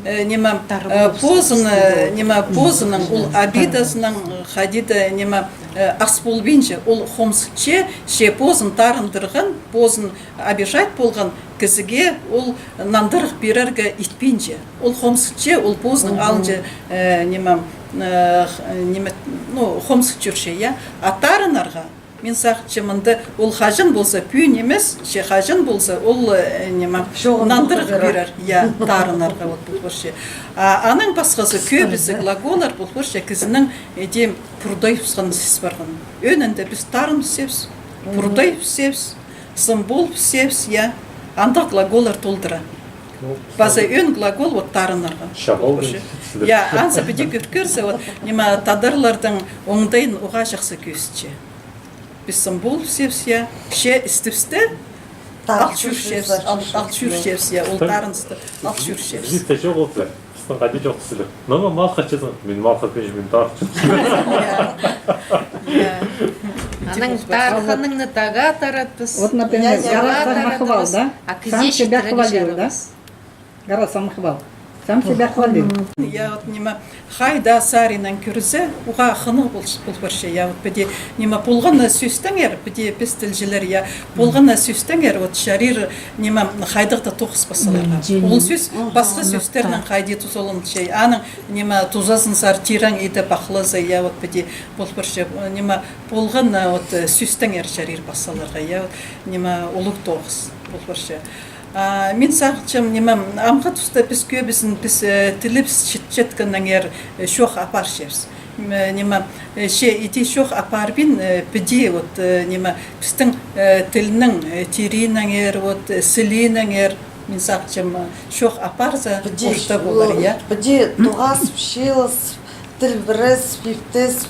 э, ниме, э, позын, э, ниме, позының ол обидазынаң, э, хайди даа, ниме, э, ас полбинча, ол хомзытча, че позын тарындырған, позын обижать полған кізіге ол нандырығ пирерге итпинче. Ол хомзытча, ол позының алынҷа, э, ниме, э, х-, ниме, ну, хомзыт чӧрче, я. А тарынарға, мин сағынчам, мында ол хаҷан полза, пӱӱн нимес, че хаҷан полза, ол, э, ниме, нандырығ пирер, я, тарынарға, вот, пол парча. А аның пасхазы, кӧбізі глаголлар пол парча кізінің, э, тем, пурдайыбысханын сис парған. Ӧӧнінде піс тарыныбысчабыс, пурдайыбысчабыс, сым полыбысчабыс, я. Андағ глаголлар толдыра. Паза ӧӧн глагол, вот, тарынарға. Я, анзы піди кӧр-, кӧрзе, вот, ниме, тадарларның оңдайын уғаа чахсы кӧзітче. Піс сым полыбысчабыс, я. Че істібісті ал чӧрчебіс, ал, ал чӧрчебіс, я, ол тарынысты ал чӧрчебіс. Хайди чоохтасчалар. Ноға мал хатчазың? Мин мал хатпинчам, мин тарыхчам. Анаң тарханыңны тағаа таратпас. Вот, например, Гара самахвал, да? Сам себя хвалил, да? Гара самахвал. Сам себя хвалил. Я, вот, ниме, хайда саринаң кӧрзе, уғаа хынығ пол парча, я, вот, піди, ниме, полған на сӧстеңер, піди піс тілҷілер, я, полған на сӧстеңер, вот, чарир, ниме, хайдағ-да тоғыс пас саларға. Ол сӧс пасха сӧстернең хайди тузаланча, аның, ниме, тузазынзар тирең иди пахлаза, я, вот, піди пол парча, ниме, полған на, вот, сӧстеңер чарир пас саларға, я, вот, ниме, улуғ тоғыс пол парча. А, мин сағынчам, ниме, амғы туста піс кӧбізін піс, э, тілібіс чит-, читкеннеңер, э, чоох апарчабыс. М, э, ниме, э, че иди чоох апарбин, э, піди, вот, э, ниме, пістің, э, тілнің, э, тиринеңер, вот, э, сілинеңер, мин сағынчам, э, чоох апарза, орта полар, я? Піди тоғас, чыылыс, тілбірес, пиптес,